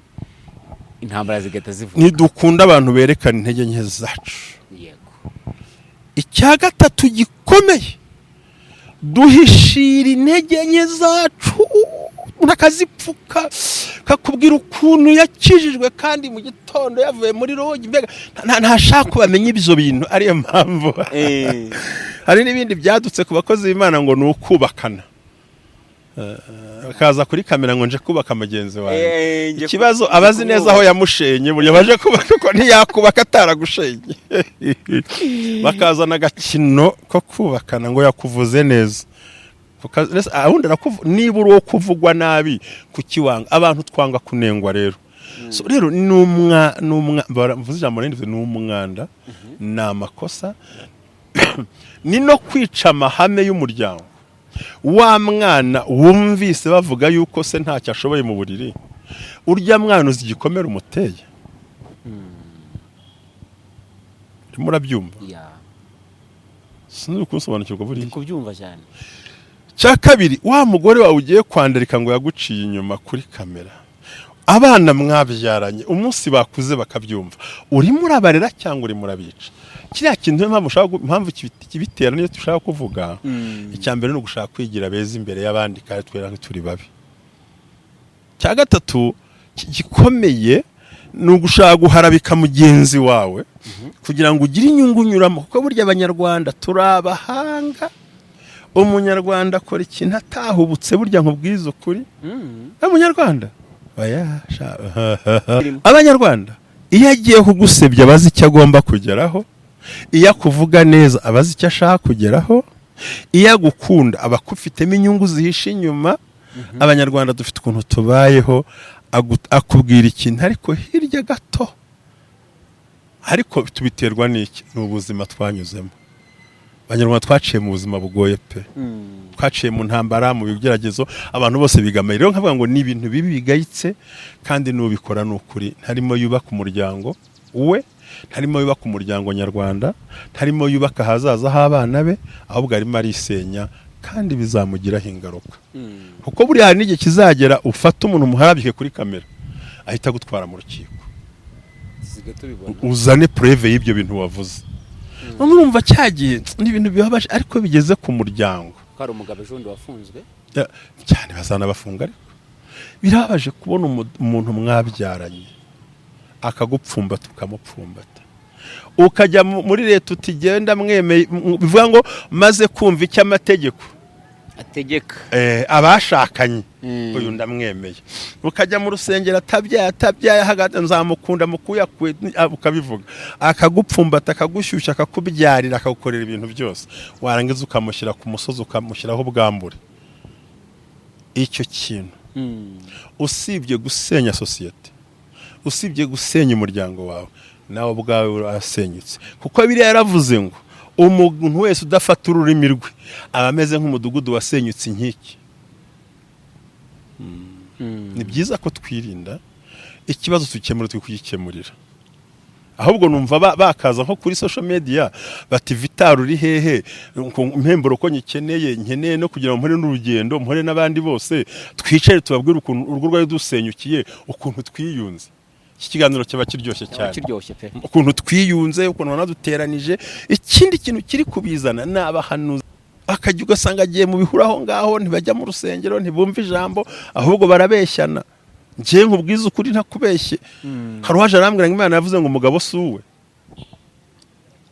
intambara zigahita zivuga. Ntidukunda abantu berekana intege nke zacu. Icya gatatu gikomeye, duhishira intege nke zacu. ukuntu akazipfuka, kakubwira ukuntu yakijijwe kandi mu gitondo yavuye muri rogi. Mbega ntashaka ko bamenya ibyo bintu. Ariyo mpamvu hari n'ibindi byadutse ku bakozi b'Imana ngo ni ukubakana. Akaza kuri kamera ngo nje kubaka mugenzi wawe. Ikibazo, abazi neza aho yamushenye. Burya baje kubaka ko ntiyakubaka ataragushenye. Bakazana agakino ko kubakana ngo yakuvuze neza. Ubundi niba uri uwo kuvugwa nabi, kukiwanga? Abantu twanga kunengwa. Rero so, rero ni umwa ni umwa mvuze ijambo rindi, ni umwanda, ni amakosa, ni no kwica amahame y'umuryango. Wa mwana wumvise bavuga yuko se ntacyo ashoboye mu buriri, urya mwana uzi igikomere umuteye? Urimo urabyumva? Yeah. Sinzi kunsobanukirwa buriya. Ndi kubyumva cyane. Cya kabiri, wa mugore wawe ugiye kwandarika ngo yaguciye inyuma kuri kamera, abana mwabyaranye umunsi bakuze bakabyumva, urimo urabarera cyangwa urimo urabica? Kiriya kintu niyo mpamvu ushaka impamvu kibitera, niyo dushaka kuvuga. Icya mbere ni ugushaka kwigira beza imbere y'abandi kandi twera turi babi. Cya gatatu gikomeye ni ugushaka guharabika mugenzi wawe kugira ngo ugire inyungu unyuramo, kuko burya Abanyarwanda turi abahanga. Umunyarwanda akora ikintu atahubutse. Burya nkubwiza ukuri, Umunyarwanda, oya, Abanyarwanda iyo agiye kugusebya abazi icyo agomba kugeraho, iyo akuvuga neza abazi icyo ashaka kugeraho, iyo agukunda aba akufitemo inyungu zihishe inyuma. Abanyarwanda dufite ukuntu tubayeho, akubwira ikintu ariko hirya gato. Ariko tubiterwa n'iki? Ni ubuzima twanyuzemo. Abanyarwanda twaciye mu buzima bugoye pe, twaciye mu ntambara, mu bigeragezo, abantu bose bigameye. Rero nkavuga ngo ni ibintu bibi bigayitse, kandi n'ubikora ni ukuri ntarimo yubaka umuryango we, ntarimo yubaka umuryango nyarwanda, ntarimo yubaka ahazaza h'abana be, ahubwo arimo arisenya, kandi bizamugiraho ingaruka, kuko buriya hari n'igihe kizagera ufata umuntu umuharabike kuri kamera, ahita agutwara mu rukiko. Dusigaye tubibona. Uzane preuve y'ibyo bintu wavuze. None urumva cyagiye ni ibintu bibabaje, ariko bigeze ku muryango. Ko hari umugabo ejo bundi wafunzwe. Ya, cyane, bazanabafunga. Ariko birababaje kubona umuntu mwabyaranye akagupfumbata, ukamupfumbata, ukajya muri leta utigenda mwemeye, bivuga ngo maze kumva icyo amategeko ategeka abashakanye, uyu ndamwemeye. Ukajya mu rusengero, atabyaye, atabyaye hagati, nzamukunda mukuyakuye, ukabivuga, akagupfumbata, akagushyushya, akakubyarira, akagukorera ibintu byose, warangiza ukamushyira ku musozi, ukamushyiraho ubwambure. Icyo kintu, usibye gusenya sosiyete, usibye gusenya umuryango wawe, nawe ubwawe urasenyutse, kuko biriya yaravuze ngo umuntu wese udafata ururimi rwe aba ameze nk'umudugudu wasenyutse inkike. Ni byiza ko twirinda ikibazo, tukemura twe kugikemurira. Ahubwo numva bakaza nko kuri social media bati: "Vital uri hehe? Impemburo ko nyikeneye, nkeneye no kugira ngo mpore n'urugendo, mpore n'abandi bose, twicare tubabwire ukuntu urugo rwari dusenyukiye, ukuntu twiyunze." Iki kiganiro kiba kiryoshye Cyaba cyane. Kiryoshye pe. Ukuntu twiyunze, ukuntu banaduteranije. Ikindi kintu kiri kubizana ni abahanuzi, akajya ugasanga agiye mu bihuru aho ngaho, ntibajya mu rusengero, ntibumva ijambo, ahubwo barabeshyana. Njyewe nkubwize ukuri ntakubeshye, hari uwaje arambwira ngo Imana yavuze ngo umugabo si uwe,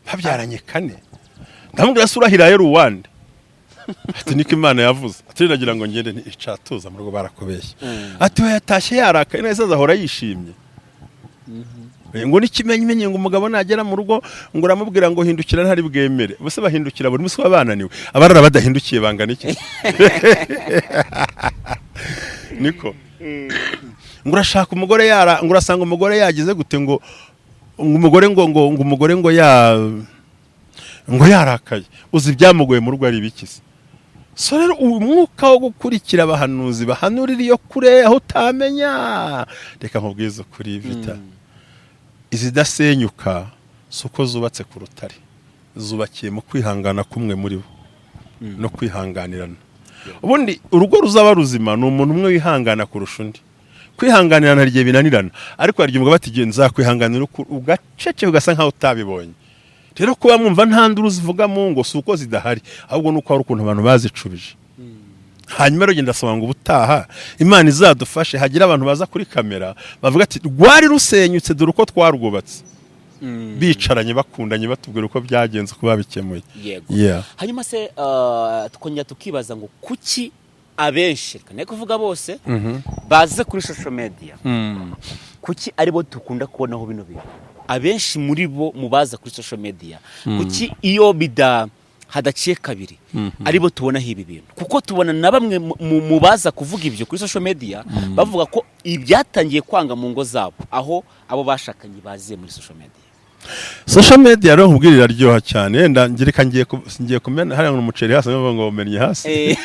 babyaranye kane. Ndamubwira: "Se urahira yari uwande?" Ati: "Niko Imana yavuze." Ati: "Nagira ngo ngende icatuza mu rugo." Barakubeshye. Ati: "We yatashye yarakaye neza, azahora yishimye." Ngo n'ikimenyimenyi ngo umugabo nagera mu rugo ngo uramubwira ngo hindukira, ntari bwemere. Bose bahindukira buri munsi, baba bananiwe. Abarara badahindukiye bangana iki? Niko ngo urashaka umugore yara, ngo urasanga umugore yagize gute, ngo umugore ngo umugore ngo ya ngo yarakaye, uzi ibyamugoye mu rugo ari ibiki se? So rero uyu mwuka wo gukurikira abahanuzi bahanurira iyo kure aho utamenya, reka nkubwize ukuri Vita, izidasenyuka si uko zubatse ku rutare, zubakiye mu kwihangana kumwe muri bo no kwihanganirana. Ubundi urugo ruzaba ruzima ni umuntu umwe wihangana kurusha undi. Kwihanganirana hari igihe binanirana, ariko hari igihe umugabo ati: "Ngiye nzakwihanganira," ugacece ugasa nkaho utabibonye. Rero kuba mwumva nta nduru zivuga mu ngo si uko zidahari, ahubwo ni uko hari ukuntu abantu bazicubije. Hanyuma rero ndasaba ngo ubutaha Imana izadufashe hagire abantu baza kuri kamera bavuga ati: "Rwari rusenyutse, dore uko twarwubatse," bicaranye, bakundanye, batubwira uko byagenze, uko babikemuye. Hanyuma se tukongera tukibaza ngo kuki abenshi, reka ne kuvuga bose, baze kuri social media, kuki aribo dukunda kubonaho bino bintu? Abenshi muri bo mu baza kuri social media, kuki iyo bida hadaciye kabiri aribo tubonaho ibi bintu? Kuko tubona na bamwe mu baza kuvuga ibyo kuri social media bavuga ko ibyatangiye kwanga mu ngo zabo aho abo bashakanye baziye muri social media. Social media rero nkubwira iraryoha cyane. Yenda ngireka ngiye kumena hariya ngo umuceri hasi, ngo bamennye hasi.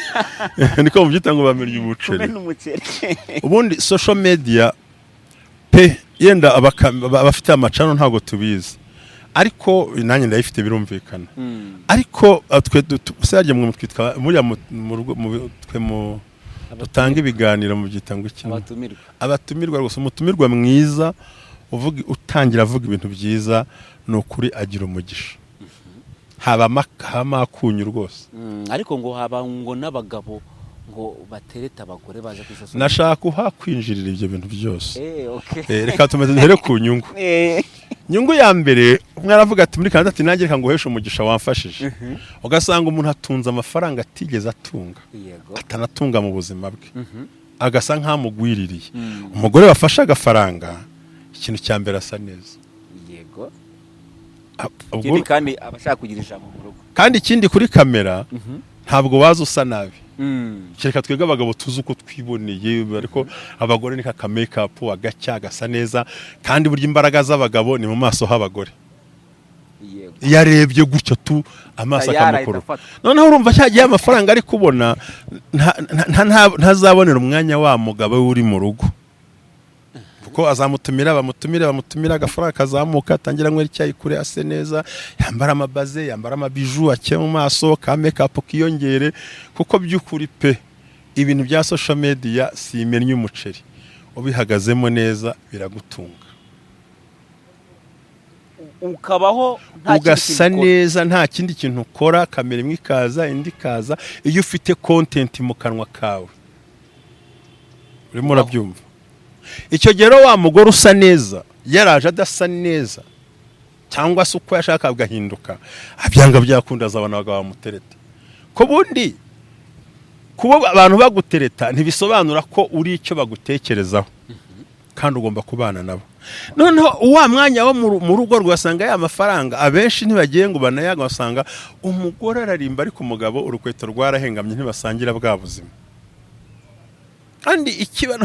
Niko mubyita ngo bamennye umuceri. Kumena umuceri. Ubundi social media pe, yenda abafite amacano ntabwo tubizi, ariko nanjye ndayifite, birumvikana. Ariko twe se harya mwe twitwa muriya mu rugo twe mu dutanga ibiganiro mubyita ngo iki? Abatumirwa. Abatumirwa rwose. Umutumirwa mwiza uvuga, utangira avuga ibintu byiza, ni ukuri agira umugisha, habamo akunyu rwose. Ariko ngo haba ngo n'abagabo ngo batereta abagore baje kuri social. Nashaka uhakwinjirira ibyo bintu byose. Okay. Reka tumeze duhere ku nyungu. Nyungu ya mbere, umwe aravuga ati muri Canada ati: "Nanjye reka nguheshe umugisha, wamfashije." Ugasanga umuntu atunze amafaranga atigeze atunga, atanatunga mu buzima bwe, agasa nk'amugwiririye. Umugore wafashe agafaranga, ikintu cya mbere asa neza. Ikindi kandi aba ashaka kugira ijambo mu rugo. Kandi ikindi, kuri kamera ntabwo waza usa nabi, kereka twebwe abagabo tuzi uko twiboneye, ariko abagore ni ka make-up agacya gasa neza. Kandi burya imbaraga z'abagabo ni mu maso h'abagore. Iyo arebye gutyo tu amaso Tayari akamukuru. ahita afatwa. Noneho urumva cyagiye amafaranga ari kubona ntazabonera umwanya wa mugabo we uri mu rugo, kuko azamutumira, bamutumire, bamutumire, agafaranga kazamuka, atangira anywera icyayi kure, ase neza, yambara amabaze, yambara amabiju, ake mu maso, ka make-up kiyongere. Kuko by'ukuri pe, ibintu bya social media si imennye umuceri, ubihagazemo neza biragutunga. Ukabaho nta kindi Ugasa kintu ukora. neza, nta kindi kintu ukora, kamera imwe ikaza, indi ikaza, iyo ufite content mu kanwa kawe urimo urabyumva. Icyo gihe rero wa mugore usa neza yaraje adasa neza, cyangwa se uko yashaka agahinduka, abyanga byakunda azabona abagabo bamutereta. Ko bundi kuba abantu bagutereta ntibisobanura ko uri icyo bagutekerezaho, kandi ugomba kubana nabo. Noneho wa mwanya wo mu rugo rwasanga ya mafaranga, abenshi ntibagiye ngo banayaga, basanga umugore ararimba ariko umugabo urukweto rwarahengamye, ntibasangira bwa buzima. Kandi ikiba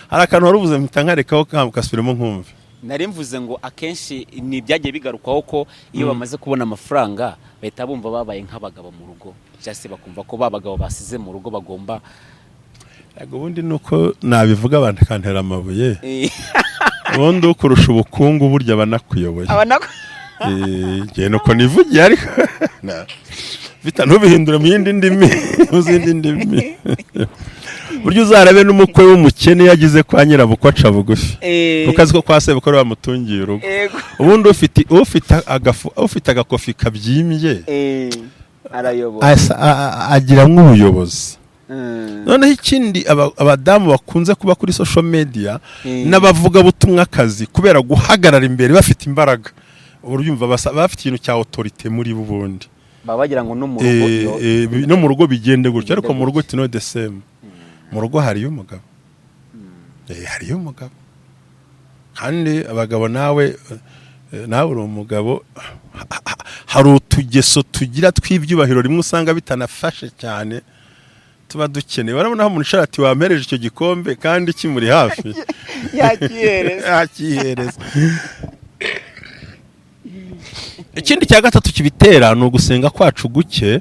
hari akantu wari ubuze mpita nkarekaho kasubiremo nkumve. Nari mvuze ngo akenshi ni ibyagiye bigarukwaho ko iyo bamaze kubona amafaranga bahita bumva babaye nk'abagabo mu rugo, cyangwa se bakumva ko ba bagabo basize mu rugo bagomba Yego, ubundi ni uko nabivuga abantu akantera amabuye. Ubundi ukurusha ubukungu burya banakuyoboye. Njye nuko nivugiye, ariko bita ntubihindure mu yindi ndimi, mu zindi ndimi. Burya uzarabe n'umukwe w'umukene yagize kwa nyirabukwe aca bugufi, kuko azi ko kwa sebukwe ariwe wamutungiye urugo. Ubundi ufite agakofi kabyimbye Arayobora. Agira nk'ubuyobozi. Noneho ikindi, abadamu bakunze kuba kuri social media n'abavugabutumwakazi, kubera guhagarara imbere bafite imbaraga, uryumva bafite ikintu cya autorité muri bo ubundi. Baba bagira ngo no mu rugo No mu rugo bigende gutyo, ariko Bigende mu rugo gutyo. it's not the same. Mu rugo hariyo umugabo, hariyo umugabo. Kandi abagabo, nawe uri umugabo, hari utugeso tugira tw'ibyubahiro rimwe usanga bitanafashe cyane, tuba dukeneye. Urabona aho umuntu ushobora ati: "Wampereje icyo gikombe," kandi kimuri hafi. Yakihereza. Yakihereza. Ikindi cya gatatu kibitera ni ugusenga kwacu guke,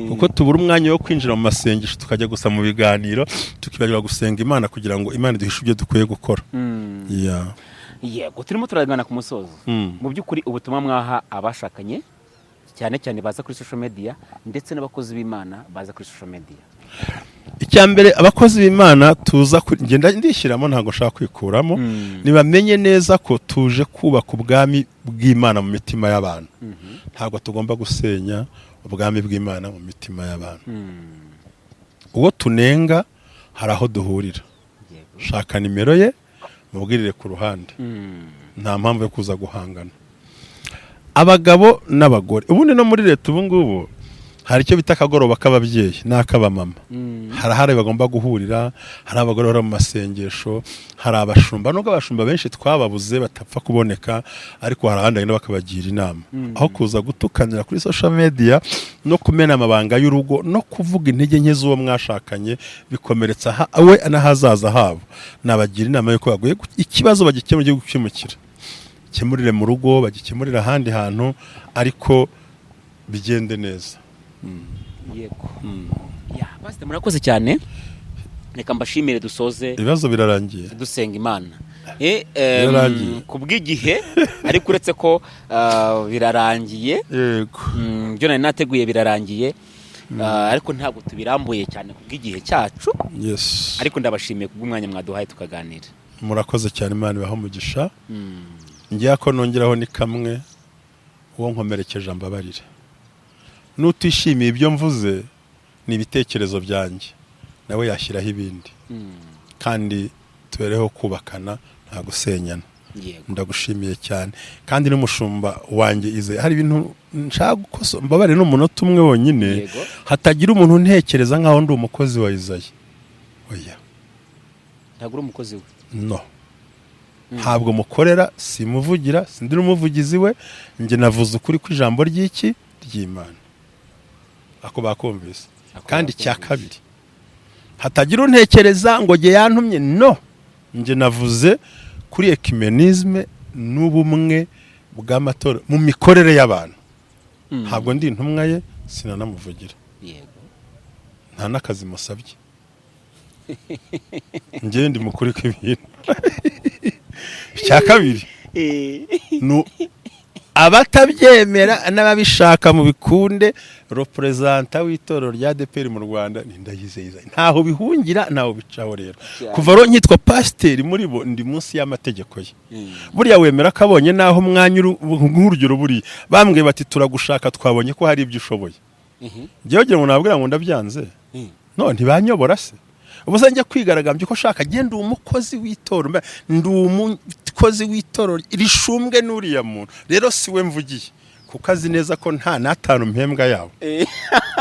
kuko tubura umwanya wo kwinjira mu masengesho, tukajya gusa mu biganiro, tukibagirwa gusenga Imana kugira ngo Imana iduhishe ibyo dukwiye gukora. Yeah. Yego, turimo turagana ku musozo. Mu by'ukuri ubutumwa mwaha abashakanye, cyane cyane baza kuri social media, ndetse n'abakozi b'Imana baza kuri social media? Icya mbere, abakozi b'Imana tuza ngenda ndishyiramo, ntabwo nshaka kwikuramo, nibamenye neza ko tuje kubaka ubwami bw'Imana mu mitima y'abantu. Ntabwo tugomba gusenya ubwami bw'Imana mu mitima y'abantu. Uwo tunenga hari aho duhurira. Shaka nimero ye, mubwirire ku ruhande. Nta mpamvu yo kuza guhangana abagabo n'abagore. Ubundi no muri leta ubu ngubu hari icyo bita akagoroba k'ababyeyi n'ak'abamama. Hari ahari bagomba guhurira, hari abagore bari mu masengesho, hari abashumba, nubwo abashumba benshi twababuze batapfa kuboneka, ariko hari ahandi bagenda bakabagira inama, aho kuza gutukanira kuri social media no kumena amabanga y'urugo no kuvuga intege nke z'uwo mwashakanye, bikomeretsa we n'ahazaza habo. Nabagira inama y'uko baguye ikibazo bagikemura, gihe gukemukira gikemurire mu rugo, bagikemurire ahandi hantu, ariko bigende neza. Yego ya, pastor, murakoze cyane. Reka mbashimire, dusoze Ibibazo birarangiye? dusenga Imana. Birarangiye. Ku bw'igihe, ariko uretse ko birarangiye. Yego. Ibyo nari nateguye birarangiye. Ariko ntabwo tubirambuye cyane ku bw'igihe cyacu. Ariko ndabashimiye kubw'umwanya mwaduhaye tukaganira. Murakoze cyane, Imana ibahe umugisha. Ngiye ko nongeraho ni kamwe: uwo nkomerekeje ambabarire. N'utishimiye ibyo mvuze, ni ibitekerezo byanjye, nawe yashyiraho ibindi. Kandi tubereho kubakana, nta gusenyana. Ndagushimiye cyane, kandi n'umushumba wanjye ize hari ibintu nshaka gukoso, mbabarire n'umunota umwe wonyine. Yego. Hatagira umuntu ntekereza nkaho ndi umukozi wa Izayi, oya. Ntabwo uri umukozi we? No, ntabwo mukorera, simuvugira, sindi n'umuvugizi we. Njye navuze ukuri kw'ijambo ry'iki ry'Imana, ako bakumvise. Ako Kandi icya bakumvise. kabiri, hatagira untekereza ngo jye yantumye. No, njye navuze kuri œcuménisme n'ubumwe bw'amatora mu mikorere y'abantu. Ntabwo ndi intumwa ye, sinanamuvugira. Nta n'akazi musabye. Njye ndi mukuri kw'ibintu. Icya kabiri, abatabyemera n'ababishaka mu bikunde, représentant w'itorero rya ADEPR mu Rwanda ni Ndayizeye. Ntaho bihungira, ntaho bicaho rero. Kuva rero nkitwa pasiteri muri bo, ndi munsi y'amategeko ye. Buriya wemera ko abonye naho umwanya nk'urugero buriya bambwiye bati: "Turagushaka, twabonye ko hari ibyo ushoboye." Njyewe ugira ngo nabwira ngo ndabyanze? No ntibanyobora se? Ubu se njya kwigaragambya uko ushaka? Njye ndi umukozi w'itorero, ndi umukozi w'itorero rishumbwe n'uriya muntu. Rero si we mvugiye, kuko azi neza ko nta n'atanu mpembwa yabo,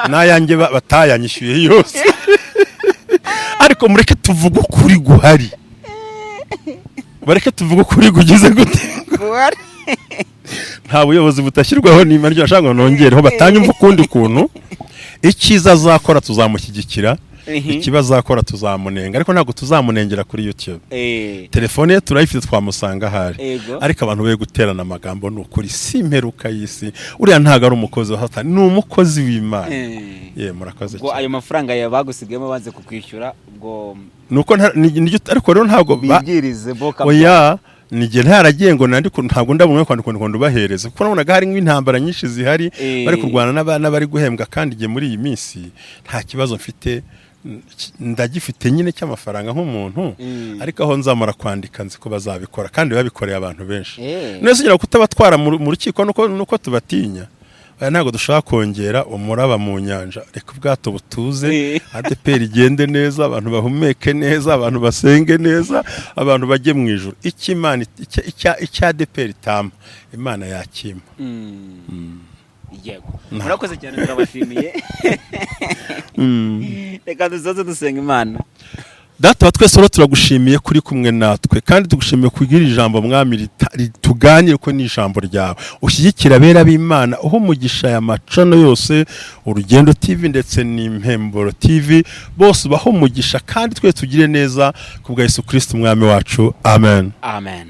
n'ayanjye batayanyishyuye yose. Ariko mureke tuvuge ukuri guhari, bareke tuvuge ukuri kugize gute. Nta buyobozi butashyirwaho n'Imana. Iryo nashaka ngo nongereho, batanyumva ukundi kuntu. Icyiza azakora tuzamushyigikira, ikibi azakora tuzamunenga, ariko ntabwo tuzamunengera kuri YouTube. Telefone ye turayifite, twamusanga ahari. Ariko abantu be guterana amagambo, ni ukuri si imperuka y'isi. Uriya ntabwo ari umukozi wa Satani, ni umukozi w'Imana. Ye, murakoze Ubwo cyane. ayo mafaranga ya bagusigayemo banze kukwishyura ubwo? Nuko ariko rero ntabwo Bibwirize bo Oya, nijye ntaragiye ngo nandike, ntabwo ndabona kwandika ngo ndubahereze, kuko nabonaga hari nk'intambara nyinshi zihari, bari kurwana n'abari guhembwa. Kandi igihe muri iyi minsi nta kibazo mfite, ndagifite nyine cy'amafaranga nk'umuntu. Ariko aho nzamara kwandika nzi ko bazabikora, kandi babikoreye abantu benshi. None se ugira kutabatwara mu rukiko nuko tubatinya? Oya, ntabwo dushaka kongera umuraba mu nyanja. Reka ubwato butuze, ADEPR igende neza, abantu bahumeke neza, abantu basenge neza, abantu bajye mu ijuru. Icyo Imana icya ADEPR itama, Imana yakima. Yego, murakoze cyane, turabashimiye. Reka dusoze dusenga Imana. Data wa twese rero, turagushimiye kuri kumwe natwe, kandi tugushimiye kubwira ijambo, Mwami, rituganire ko ni ijambo ryawe. Ushyigikira abera b'Imana, uha umugisha aya macano yose, Urugendo TV ndetse n'Impemburo TV, bose ubahe umugisha, kandi twe tugire neza ku bwa Yesu Kristo Umwami wacu, amen. Amen.